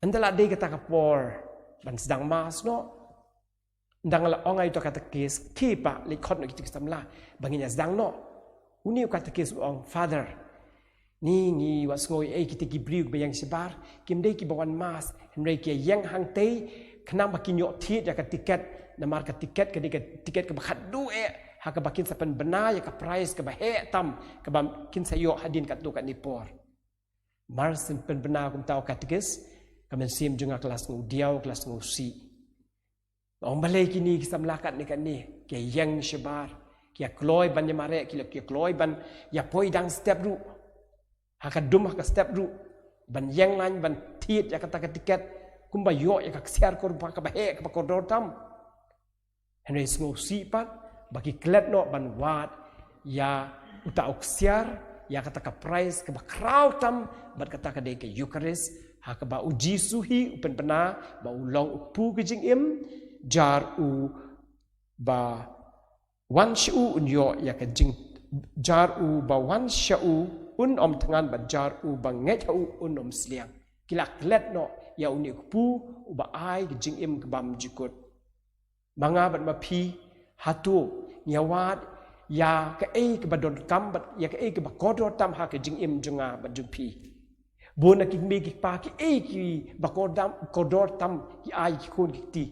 Ynda la dei kata ka por ban sdang Mass noh, ynda nga la ong ïa uto u katekis, khie pat leit khot noh kita ki samla ba ngin ïa sdang noh. Une u katekis u ong, Father, ngi ngi wat sngew ei ei kita ki briew kiba ïeng shabar, kim dei kiba wan Mass, hynrei ki ïeng hangtei khnang ba kin ïoh thied ïa ka tiket, namar ka tiket ka dei ka tiket kaba khatduh eh ha kaba kin sa pynbna ïa ka prize kaba heh tam kaba kin sa ïoh hadien katto katne por. Mar syn pynbna kumta u katekis, ka mynsiem jong nga ka la sngew diaw, ka la sngew sih. Ong, balei kine ki samla katne katne ki ïeng shabar, ki ïa kloi ban ïa mareh, ki ïa kloi ban ïa poi dang step ruh, ha ka dum ha ka step ruh, ban ïeng lain ban thied ïa kata ka tiket, kumba ïoh ïa ka ksiar kyrpang kaba heh kaba kordor tam. Hynrei sngew sih pat ba ki klet noh ban wad ïa uta u ksiar, ïa kata ka prize kaba khraw tam, bad kata ka dei ka Eukharist, ha kaba u Jisu hi u pynbna ba u long u kpu ka jingim, jar uba wan sha u un ïoh ïa ka jing, jar uba wan sha u un ym thngan, bad jar uba ngeit ha u un ym sliang. Ki la klet noh ïa une u kpu uba ai ka jingim kabym jukut. Ma nga bad ma phi, hato ngi ïa wad ïa kaei kaba donkam bad ïa kaei kaba kordor tam ha ka jingim jong nga bad jong phi? Bun na ki kmie ki kpa, kiei kiba kordam, kordor tam ki ai ki khun ki kti.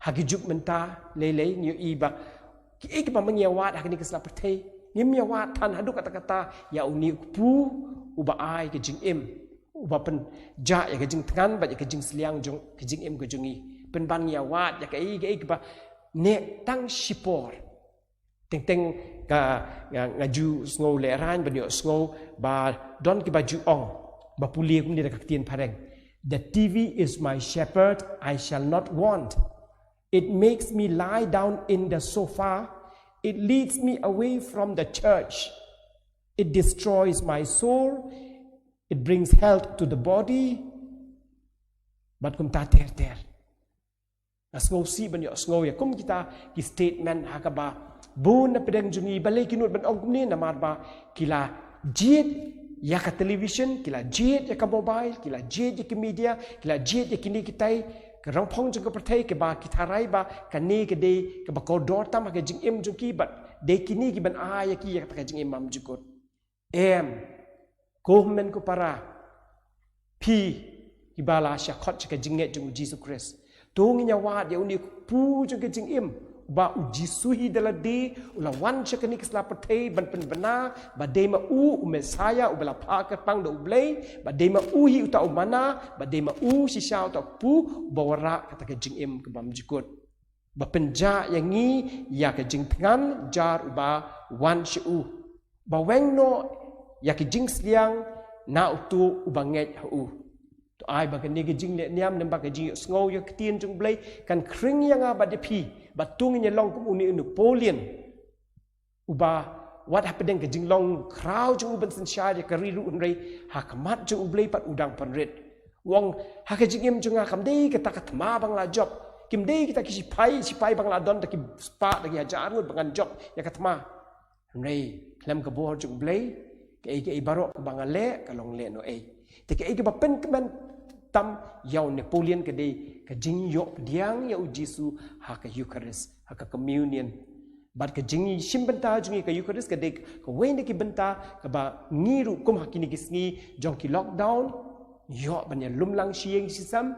Ha ki juk mynta lei lei ngi ïohi ba kiei kiba ma ngi ïa wad ha kane ka sla pyrthei, ngim ïa wad than haduh katta katta ïa une u kpu uba ai ka jingim, uba pynjah ïa ka jingthngan bad ïa ka jingsliang jong ka jingim ka jong ngi. Pynban ngi ïa wad ïa kaei kaei kaba neh tang shipor. Teng teng ka, nga, nga ju sngew lehraiñ ban ïohsngew ba don kiba ju ong, ba pule kumne da ka ktien phareng: The T V is my shepherd, I shall not want. It makes me lie down in the sofa. It leads me away from the church. It destroys my soul. It brings health to the body. Bad kumta ter ter. Nga sngew sih ban ïohsngew ïa kum kita ki statement ha kaba bun na pdeng jong ngi, balei ki nud ban ong kumne, namar ba ki la jied ïa ka television, ki la jied ïa ka mobile, ki la jied ïa ki media, ki la jied ïa kine kitai ka rangphong jong ka pyrthei kaba ki tharai ba kane ka dei kaba kordor tam ha ka jingim jong ki, bad dei kine kiban ai ïa ki ïa kata ka jingim bymjukut. Em, ko hynmen ko para, Phi kiba la shah khot sha ka jingngeit jong u Jisu Khrist, to ngin ïa wad ïa une u kpu jong ka jingim, ba u Jisu hi da lade u la wan sha kane ka sla pyrthei ban pynbna ba dei ma u u Messaïah uba la phah kyrpang da u Blei, ba dei ma u hi uta u manna, ba dei ma u shisha uta u kpu uba wanrah kata ka jingim ka bymjukut, ba pynjah ïa ngi ïa ka jingthngan jar uba wan sha u, ba weng noh ïa ka jingsliang na uto uba ngeit ha u. To ai ba kane ka jingleh niam, namar ba ka jingïohsngew ïa ka ktien jong u Blei kan khring ïa nga bad ïa phi, ba to ngin ïa long kum une u Napoleon, uba wat hapdeng ka jinglong khraw jong u ban synshar ïa ka ri ruh, hynrei ha khmat jong u Blei pat u dang pynrit. U ong, ha ka jingim jong nga kam dei kata ka thma ba nga la jop, kim dei kita ki shipai, shipai ba nga la don da ki spah da ki hajar ngut ba ngan jop ïa ka thma. Hynrei khlem ka bor jong u Blei, kaei kaei baroh kaba nga leh ka long lehnohei. Te kaei kaba pynkmen tam ïa u Napoleon ka dei ka jingïoh pdiang ïa u Jisu ha ka Eucharist, ha ka Communion. Bad ka jingshim bynta jong ngi ka Eucharist ka dei kawei na ki bynta kaba ngi ruh kum ha kine ki sngi jong ki lockdown, ïoh ban ïa lum lang shi ïing shi sem,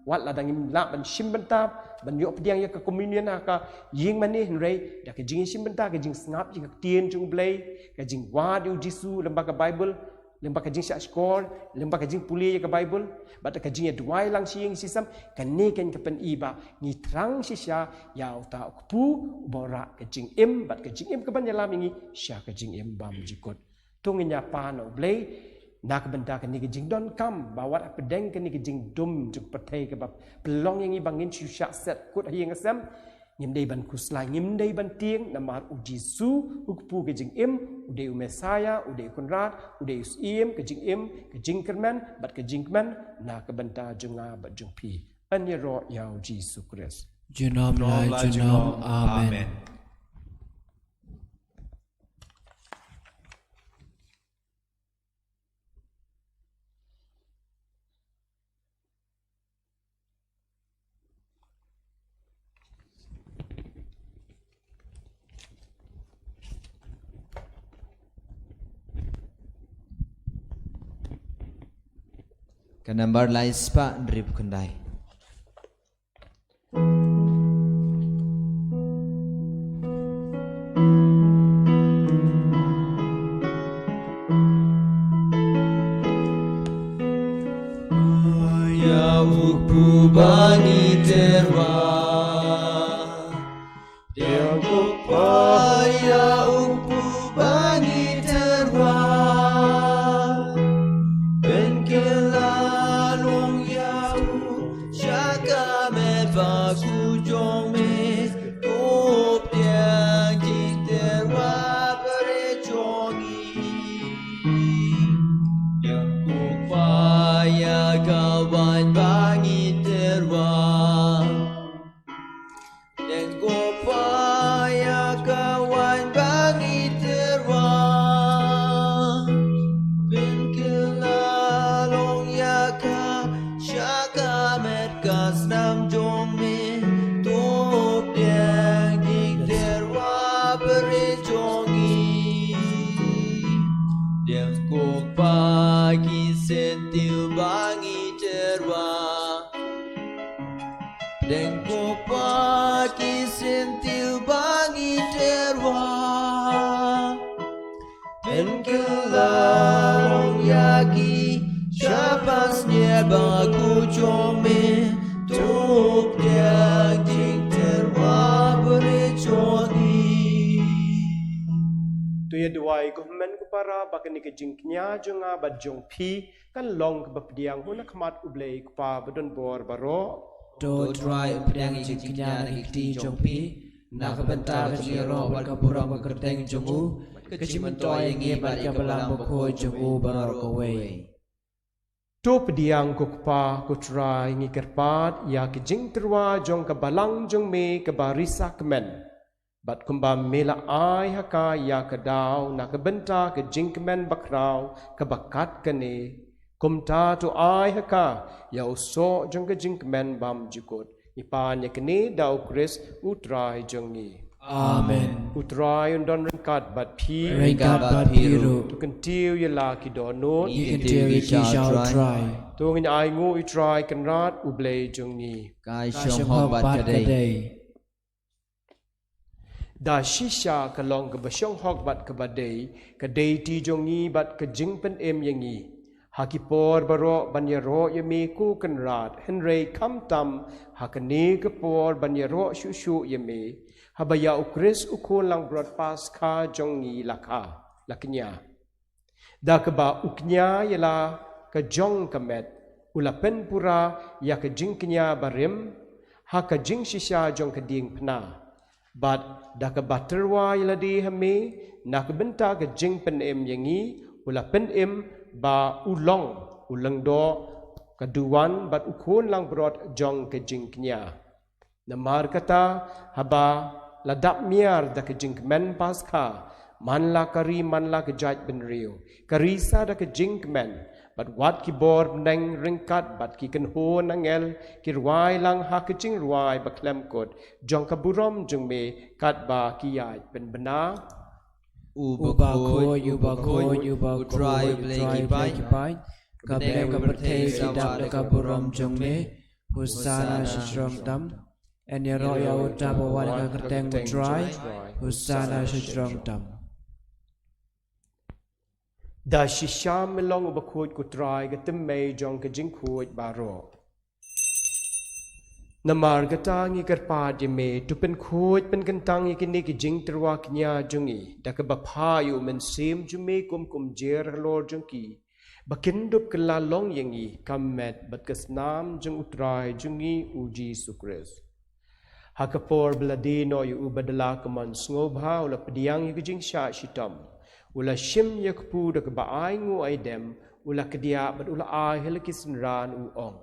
wat la dang ngim lah ban shim bynta ban ïoh pdiang ïa ka Communion ha ka ïing mane, hynrei da ka jingshim bynta, ka jingsngap ïa ka ktien jong u Blei, ka jingwad ïa u Jisu lyngba ka Bible, lyngba ka jingshahshkor, lyngba ka jingpule ïa ka Bible, bad ka jingïaduwai lang shi ïing shi sem, kane kan ka pyni ba ngi thrang shisha ïa uta u kpu uba wanrah ka jingim, bad ka jingim kaban ïalam ïa ngi sha ka jingim bymjukut. To ngin ïa pan na u Blei na ka bynta kane ka jingdonkam, ba wat hapdeng kane ka jingdum jong ka pyrthei kaba pynlong ïa ngi ba ngin shu shah set kut ha ïing ha sem, ngim dei ban khuslai, ngim dei ban tieng, namar u Jisu u kpu ka jingim, u dei u Messaïah, u dei u Kynrad, u dei u Syiem ka jingim, ka jingkyrmen bad ka jingkmen na ka bynta jong nga bad jong phi. Yn ïaroh ïa u Jisu Khrist. Junom la junom. Amen. Ka nambar lai spah hynriewphew khyndai. Ïa u kpu ba ngi tyrwa. Ïa u kpa, ïa u kpu ba ngi tyrwa. Pynkylla long ïa u sha ka met ba ku jong me. Kup ïa ki tyrwa bare jong ngi. Ïa u kpa, ïa ka waiñ ba ngi tyrwa. Deng ko pa ïa ka waiñ ba ngi tyrwa. Pynkylla long ïa ka sha ka met ka snam jong me. Tup deng ki tyrwa bare jong ngi. Deng ko pa ki syntiew ba ngi tyrwa. Deng ko pa ki syntiew ba ngi tyrwa. Pynkylla long ïa ki sha ba sniew ba ku jong me. Tup ïa ki tyrwa bare jong ngi. To ïa duwai ko hynmen ko para ba kane ka jingkñia jong nga bad jong phi kan long kaba pdiang ha khmat U Blei U Kpa ba don bor baroh. To Trai, pdiang ïa ka jingkñia na ka kti jong phi na ka bynta ka jingïaroh bad ka burom ka kyrteng jong u, ka jingmyntoi ïa ngi bad ïa ka balang bakhuid jong u baroh kawei. To pdiang ko Kpa, ko Trai, ngi kyrpad ïa ka jingtyrwa jong ka balang jong me kaba risa kmen. Bad kumba me la ai ha ka ïa ka daw na ka bynta ka jingkmen bakhraw kaba kat kane, kumta to ai ha ka ïa u soh jong ka jingkmen bymjukut. Ngi pan ïa kane da U Khrist U Trai jong ngi. Amen. U Trai un don ryngkat bad phi. Ryngkat bad phi ruh. To kyntiew ïa la ki dohnud. Ngi kyntiew ïa ki sha U Trai. To ngin ainguh ïa U Trai Kynrad U Blei jong ngi. Ka shong hok bad ka dei. Da shisha ka long kaba shong hok bad kaba dei, ka dei ti jong ngi bad ka jingpynim ïa ngi ha ki por baroh ban ïaroh ïa me ko Kynrad, hynrei khamtam ha kane ka por ban ïaroh shuh shuh ïa me, haba ïa U Khrist U Khun langbrot Paskha jong ngi la kha, la kñia. Da kaba u kñia ïa la ka jong ka met, u la pynpura ïa ka jingkñia barim ha ka jingshisha jong ka diengphna. Bad da kaba tyrwa ïa lade ha me na ka bynta ka jingpynim ïa ngi, u la pynim ba u long u lyngdoh, ka duwan bad u khun langbrot jong ka jingkñia. Namar kata, haba la dap miar da ka jingkmen Paskha, man la ka ri man la ka jaitbynriew, ka ri sa da ka jingkmen, bad wat ki bor bneng ryngkat bad ki kynhun angel ki rwai lang ha ka jingrwai bakhlem kut jong ka burom jong me, katba ki ïaid pynbna. U bakhuid, u bakhuid, u bakhuid, U Trai U Blei ki paid. Ka bneng ka pyrthei ki dap da ka burom jong me. Hosana sha shrong tam. Yn ïaroh ïa uta ba wan ha ka kyrteng U Trai. Hosana sha shrong tam. Da shisha me long u bakhuid ko Trai, ka tymmei jong ka jingkhuid baroh. Namar kata ngi kyrpad ïa me, to pynkhuid pynkyntang ïa kine ki jingtyrwa kñia jong ngi da kaba phah ïa U Mynsiem jong me kum kumjuh halor jong ki, ba kin dup kylla long ïa ngi ka met bad ka snam jong U Trai jong ngi U Jisu Khrist. Ha ka por ba la die noh ïa u ba da la ka mon sngewbha, u la pdiang ïa ka jingshah shitom, u la shim ïa ka kpu da kaba ainguh aidem, u la kdiah bad u la ai ha la ki synran, u ong: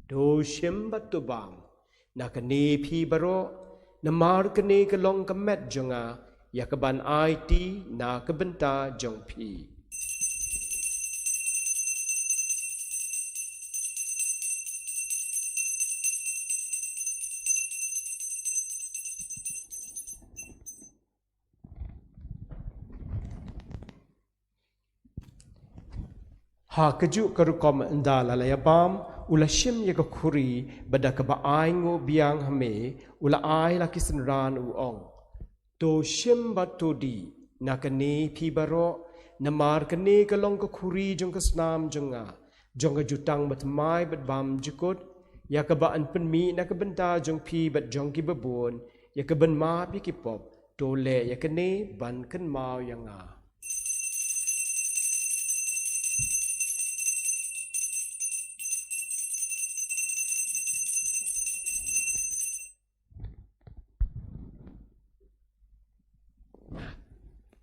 To shim bad to bam na kane phi baroh, namar kane ka long ka met jong nga, ïa kaban aiti na ka bynta jong phi. Ha kajuh ka rukom ynda la la ïa bam, u la shim ïa ka khuri, bad da kaba ainguh biang ha me, u la ai la ki synran, u ong: To shim bad to dih na kane phi baroh, namar kane ka long ka khuri jong ka snam jong nga, jong ka jutang bathymmai bad bymjukut, ïa kaba yn pynmih na ka bynta jong phi bad jong kiba bun, ïa kaban map ïa ki pop. To leh ïa kane ban kynmaw ïa nga.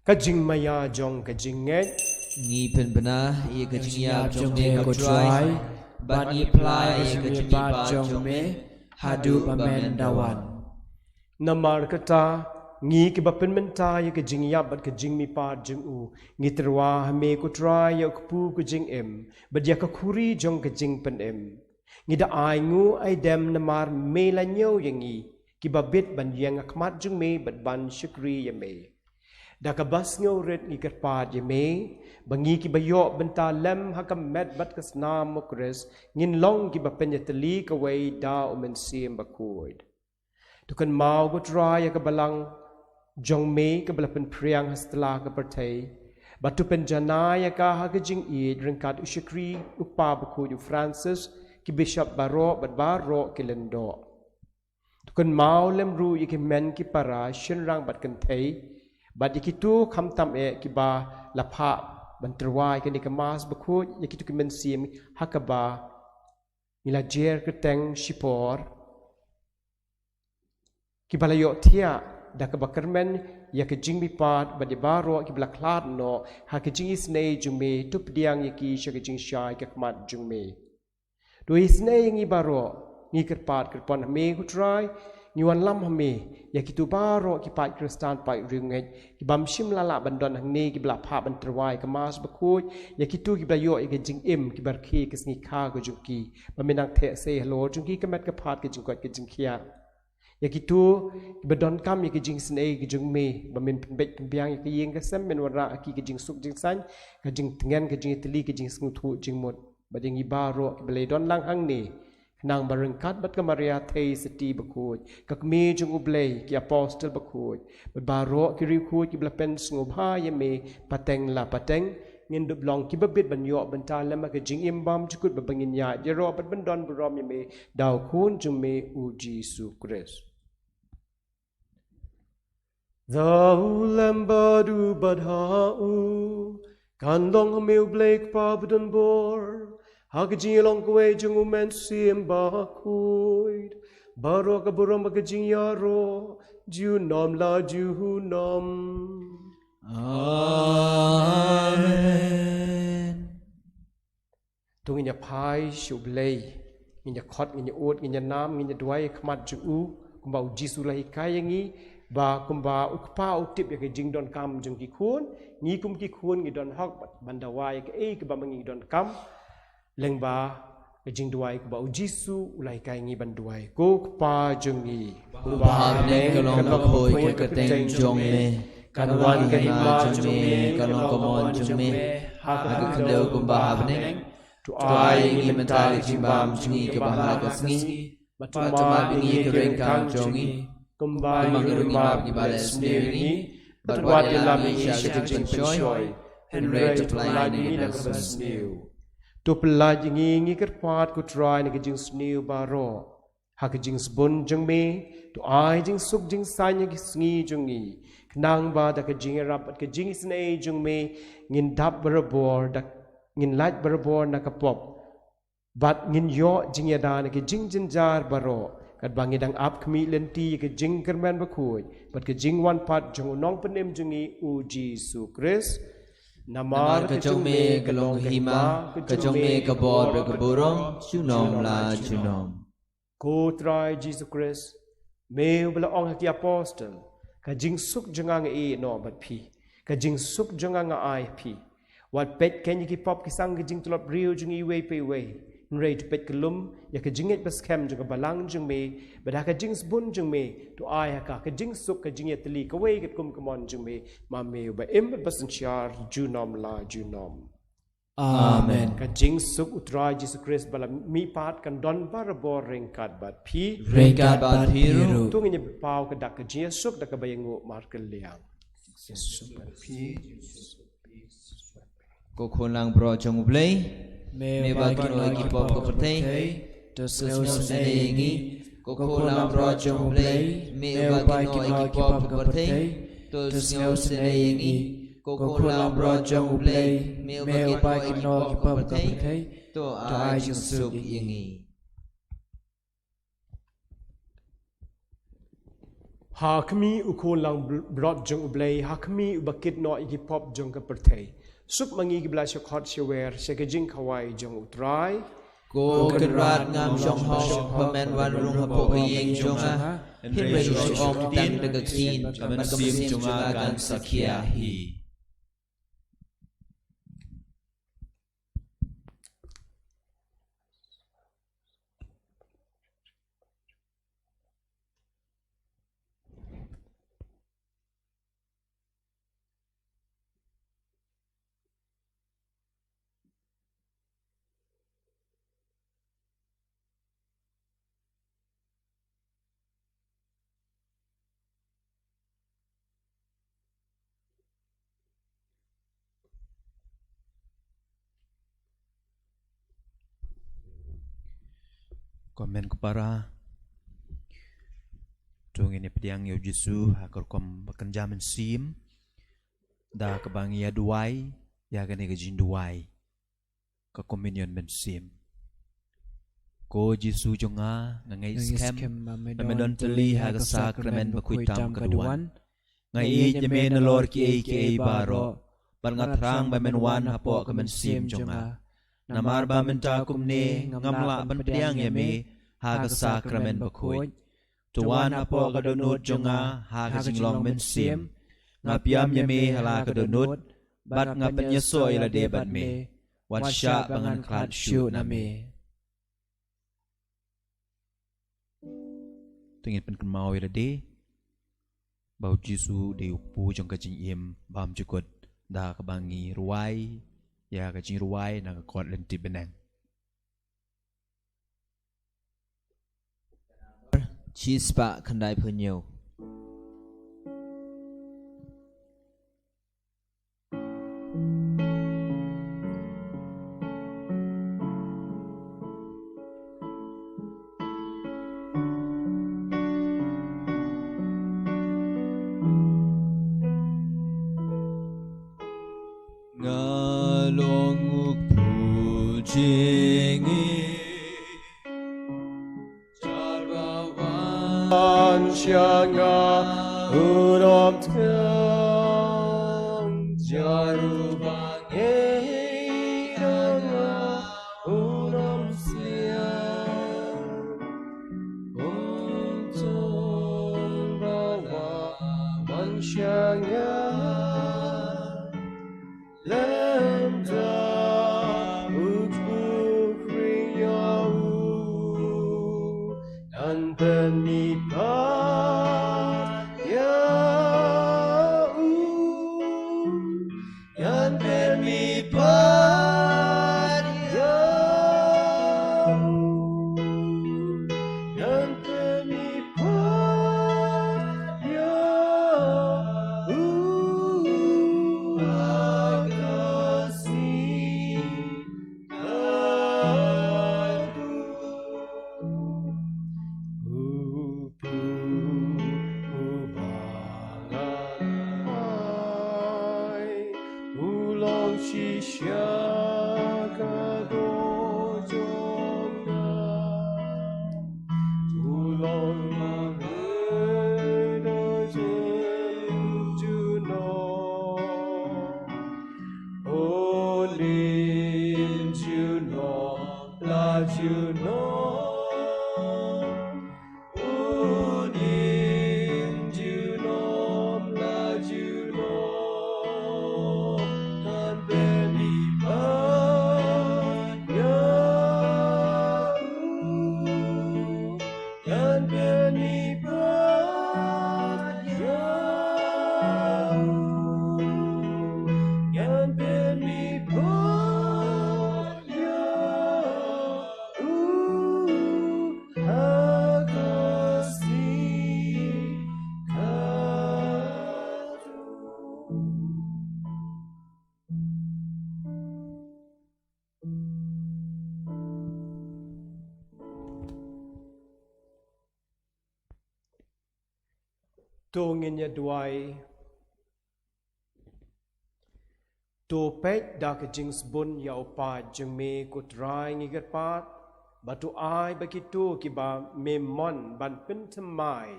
Ka jingmaïa jong ka jingngeit. Ngi pynbna ïa ka jingïap jong me ko Trai, bad ngi phla ïa ka jingmihpat jong me haduh ba men da wan. Namar kata, ngi kiba pynmynta ïa ka jingïap bad ka jingmihpat jong u, ngi tyrwa ha me ko Trai ïa u kpu ka jingim bad ïa ka khuri jong ka jingpynim. Ngi da ainguh aidem namar me la ñiew ïa ngi kiba bit ban ïeng ha khmat jong me bad ban shakri ïa me. Da kaba sngewrit ngi kyrpad ïa me ba ngi kiba ïoh bynta lem ha ka met bad ka snam U Khrist ngin long kiba pynïatylli kawei da U Mynsiem Bakhuid. To kynmaw ko Trai ïa ka balang jong me kaba la pynphriang ha satlak ka pyrthei, bad to pynjanai ïa ka ha ka jingïeit ryngkat u shakri u Kpa Bakhuid u Francis, ki bishop baroh bad baroh ki lyngdoh. To kynmaw lem ruh ïa ki hynmen ki para shynrang bad kynthei, bad ïa kito khamtam eh kiba la phah ban tyrwa ïa kane ka Mass Bakhuid, ïa kito ki mynsiem ha kaba ngi la jer kyrteng shipor, kiba la ïohthiah da kaba kyrmen ïa ka jingmihpat, bad ïa baroh kiba la khlad noh ha ka jingisynei jong me, to pdiang ïa ki sha ka jingshai ka khmat jong me. To isynei ïa ngi baroh, ngi kyrpad kyrpon ha me ko Trai, ngi wanlam ha me ïa kito baroh ki paid Khristan paid riewngeit ki bym shym la lah ban don hangne, kiba la phah ban tyrwa ïa ka Mass Bakhuid, ïa kito kiba la ïoh ïa ka jingim, kiba rkhie ka sngi kha ka jong ki, ba me nang theh sei halor jong ki ka met ka phad ka jingkoit ka jingkhiah. Ïa kito kiba donkam ïa ka jingsnei ka jong me, ba men pynbeit pynbiang ïa ka ïing ka sem, men wanrah ha ki ka jingsuk jingsaiñ, ka jingtngen, ka jingïatylli, ka jingsngewthuh jingmut. Bad ïa ngi baroh kiba la ïadon lang hangne, khnang ba ryngkat bad ka Maria Theisotti bakhuid, ka Kmie jong U Blei, ki Apostol bakhuid, bad baroh ki riewkhuid kiba la pynsngewbha ïa me pateng la pateng, ngin dup long kiba bit ban ïoh bynta lem ha ka jingim bymjukut, ba ngin ïaid ïaroh bad ban don burom ïa me da U Khun jong me U Jisu Khrist. Da u lem bad u bad ha u, kan long ha me U Blei Kpa badonbor, ha ka jinglong kawei jong U Mynsiem Bakhuid, baroh ka burom bad ka jingïaroh, junom la junom. Amen. To ngin ïa phai sha U Blei, ngin ïa khot, ngin ïa ud, ngin ïa nam, ngin ïa duwai ha khmat jong u, kumba U Jisu u la hikai ïa ngi, ba kumba u kpa u tip ïa ka jingdonkam jong ki khun, ngi kum ki khun ngi don hok ban dawa ïa kaei kaba ma ngi donkam, lyngba ka jingduwai kaba U Jisu u la hikai ïa ngi ban duwai. Ko Kpa jong ngi, uba ha bneng, ka long bakhuid ïa ka kyrteng jong me, kan wan ka hima jong me, kan long ka mon jong me ha ka khyndew kumba ha bneng. To ai ïa ngi mynta ka jingbam jong ngi kaba ha ka sngi, bad to map ïa ngi ïa ka ryngkang jong ngi, kumba ngi ruh ngi map ïa kiba leh sniew ïa ngi, bad wat ïalam ïa ngi sha ka jingpynshoi, hynrei to pyllait ïa ngi na kaba sniew. To pyllait ïa ngi, ngi kyrpad, ko Trai, na ka jingsniew baroh, ha ka jingsbun jong me, to ai jingsuk jingsaiñ ha ki sngi jong ngi, khnang ba da ka jingïarap bad ka jingisynei jong me, ngin dap barabor, da ngin lait barabor na ka pop, bad ngin ïoh jingïada na ki jingjynjar baroh, katba ngi dang ap khmih lynti ïa ka jingkyrmen bakhuid bad ka jingwan pat jong U Nongpynim jong ngi U Jisu Khrist. Namar ka jong me ka long ka hima, ka jong me ka bor bad ka burom, junom la junom. Ko Trai Jisu Khrist, me uba la ong ha ki Apostol, ka jingsuk jong nga nga ïehnoh bad phi, ka jingsuk jong nga nga ai phi. Wat peit keiñ ïa ki pop ki sang ki jingtlot briew jong ngi iwei pa iwei, hynrei to peit kyllum ïa ka jingngeit baskhem jong ka balang jong me, bad ha ka jingsbun jong me, to ai ha ka ka jingsuk, ka jingïatylli kawei katkum ka mon jong me, ma me uba im bad basynshar junom la junom. Amen. Ka jingsuk U Trai Jisu Khrist ba la mihpat kan don barabor ryngkat bad phi. Ryngkat bad phi ruh. To ngin ïa paw ka dak ka jingïasuk da kaba ïanguh markylliang. Ko khun langbrot jong U Blei, me ba kynnoh ïa ki pop ka pyrthei, to sngewsynei ïa ngi. Ko khun langbrot jong U Blei, me ba kynnoh ïa ki pop ka pyrthei, to sngewsynei ïa ngi. Ko khun langbrot jong U Blei, me ba kynnoh ïa ki pop ka pyrthei, to ai jingsuk ïa ngi. Ha khmih u khun langbrot jong U Blei, ha khmih uba kynnoh ïa ki pop jong ka pyrthei, suk ma ngi kiba la sha khot sha wer sha ka jingkhawai jong U Trai. Ko Kynrad, ngam shong hok ba men wan rung hapoh ka ïing jong nga, hynrei shu ong tang da ka ktien, bad ka mynsiem jong nga kan sa khia hi. Ko hynmen ko para, to ngin ïa pdiang ïa U Jisu ha ka rukom ba kynja mynsiem, da kaba ngi ïa duwai ïa kane ka jingduwai ka Communion Mynsiem. Ko Jisu jong nga, nga ngeit skhem ba me don tylli ha ka Sakramen bakhuid tam ka duwan. Nga ïeit ïa me nalor kiei kiei baroh, bad nga thrang ba men wan hapoh ka mynsiem jong nga. Namar ba mynta kumne ngam lah ban pdiang ïa me ha ka Sakramen bakhuid. To wan hapoh ka dohnud jong nga ha ka jinglong mynsiem. Nga pdiang ïa me ha la ka dohnud, bad nga pynïasoh ïa lade bad me. Wat shah ba ngan khlad shuh na me. To ngin pynkynmaw ïa lade ba u Jisu u dei u kpu jong ka jingim bymjukut da kaba ngi rwai ïa ka jingrwai na ka kot lynti bneng. Shispah khyndai phew hynñiew. Nga long u kpu jong ngi. Jar ba wan sha nga un ym thiang, jar uba ngeit ha nga un ym siang. Un tang ba wan sha nga. Lem da u kpu khring ïa u, ngan pynmihpat ïa u, ngan pynmihpat ïa u, ngan pynmihpat ïa u, ha ka sngi ka dur. U kpu uba ngan ai, u long shisha ka doh jong nga. U long ma ngi da jingjunom. O lim junom la junom. O lim junom la junom. Ngan pynmihpat ïa u. Ngan pynmihpat ïa u. Ngan pynmihpat ïa u. Ha ka sngi ka dur. To ngin ïa duwai. To peit da ka jingsbun ïa u paid jong me ko Trai ngi kyrpad, bad to ai ba kito kiba me mon ban pynthymmai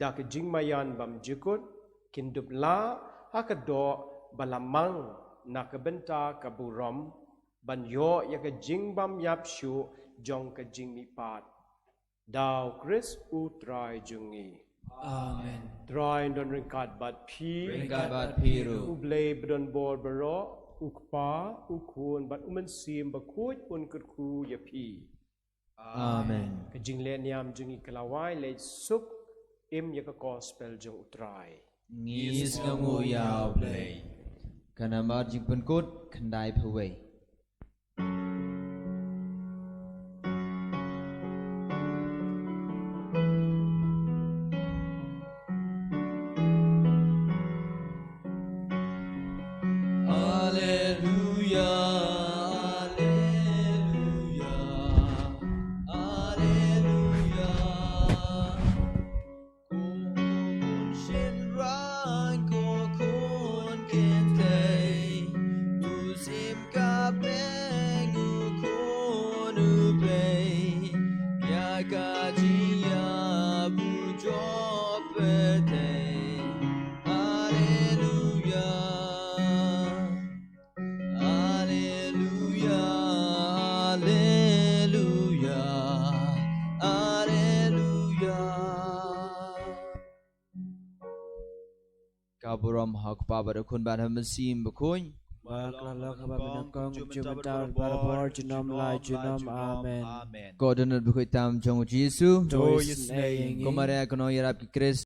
da ka jingmaïan bymjukut kin dup lah ha ka doh ba la mang na ka bynta ka burom ban ïoh ïa ka jingbymïap shuh jong ka jingmihpat. Da u Khrist u Trai jong ngi. Amen. Trai un don ryngkat bad phi. Ryngkat bad phi ruh. U Blei ba don bor baroh, u Kpa, u Khun bad u Mynsiem Bakhuid un kyrkhu ïa phi. Amen. Ka jingleh niam jong ngi ka la wai, leit suk im ïa ka gospel jong u Trai. Ngi sngewnguh ïa u Blei. Ka namar Jingpynkut khyndai phew wei. Alleluia, alleluia, alleluia. Ko khun shynrang, ko khun kynthei, u sim ka bneng, u khun u Blei, ïa ka jingïap u jop pyrthei. Alleluia. Alleluia, alleluia, alleluia. Ka burom ha u Kpa bad u Khun bad ha u Mynsiem Bakhuid. Ba la lok haba mynnyngkong, kumjuh mynta, barabor, junom la junom. Amen. Ko dohnud bakhuid tam jong u Jisu. To ïa isynei ïa ngi. Ko Maria, ko nongïarap ki Khrist.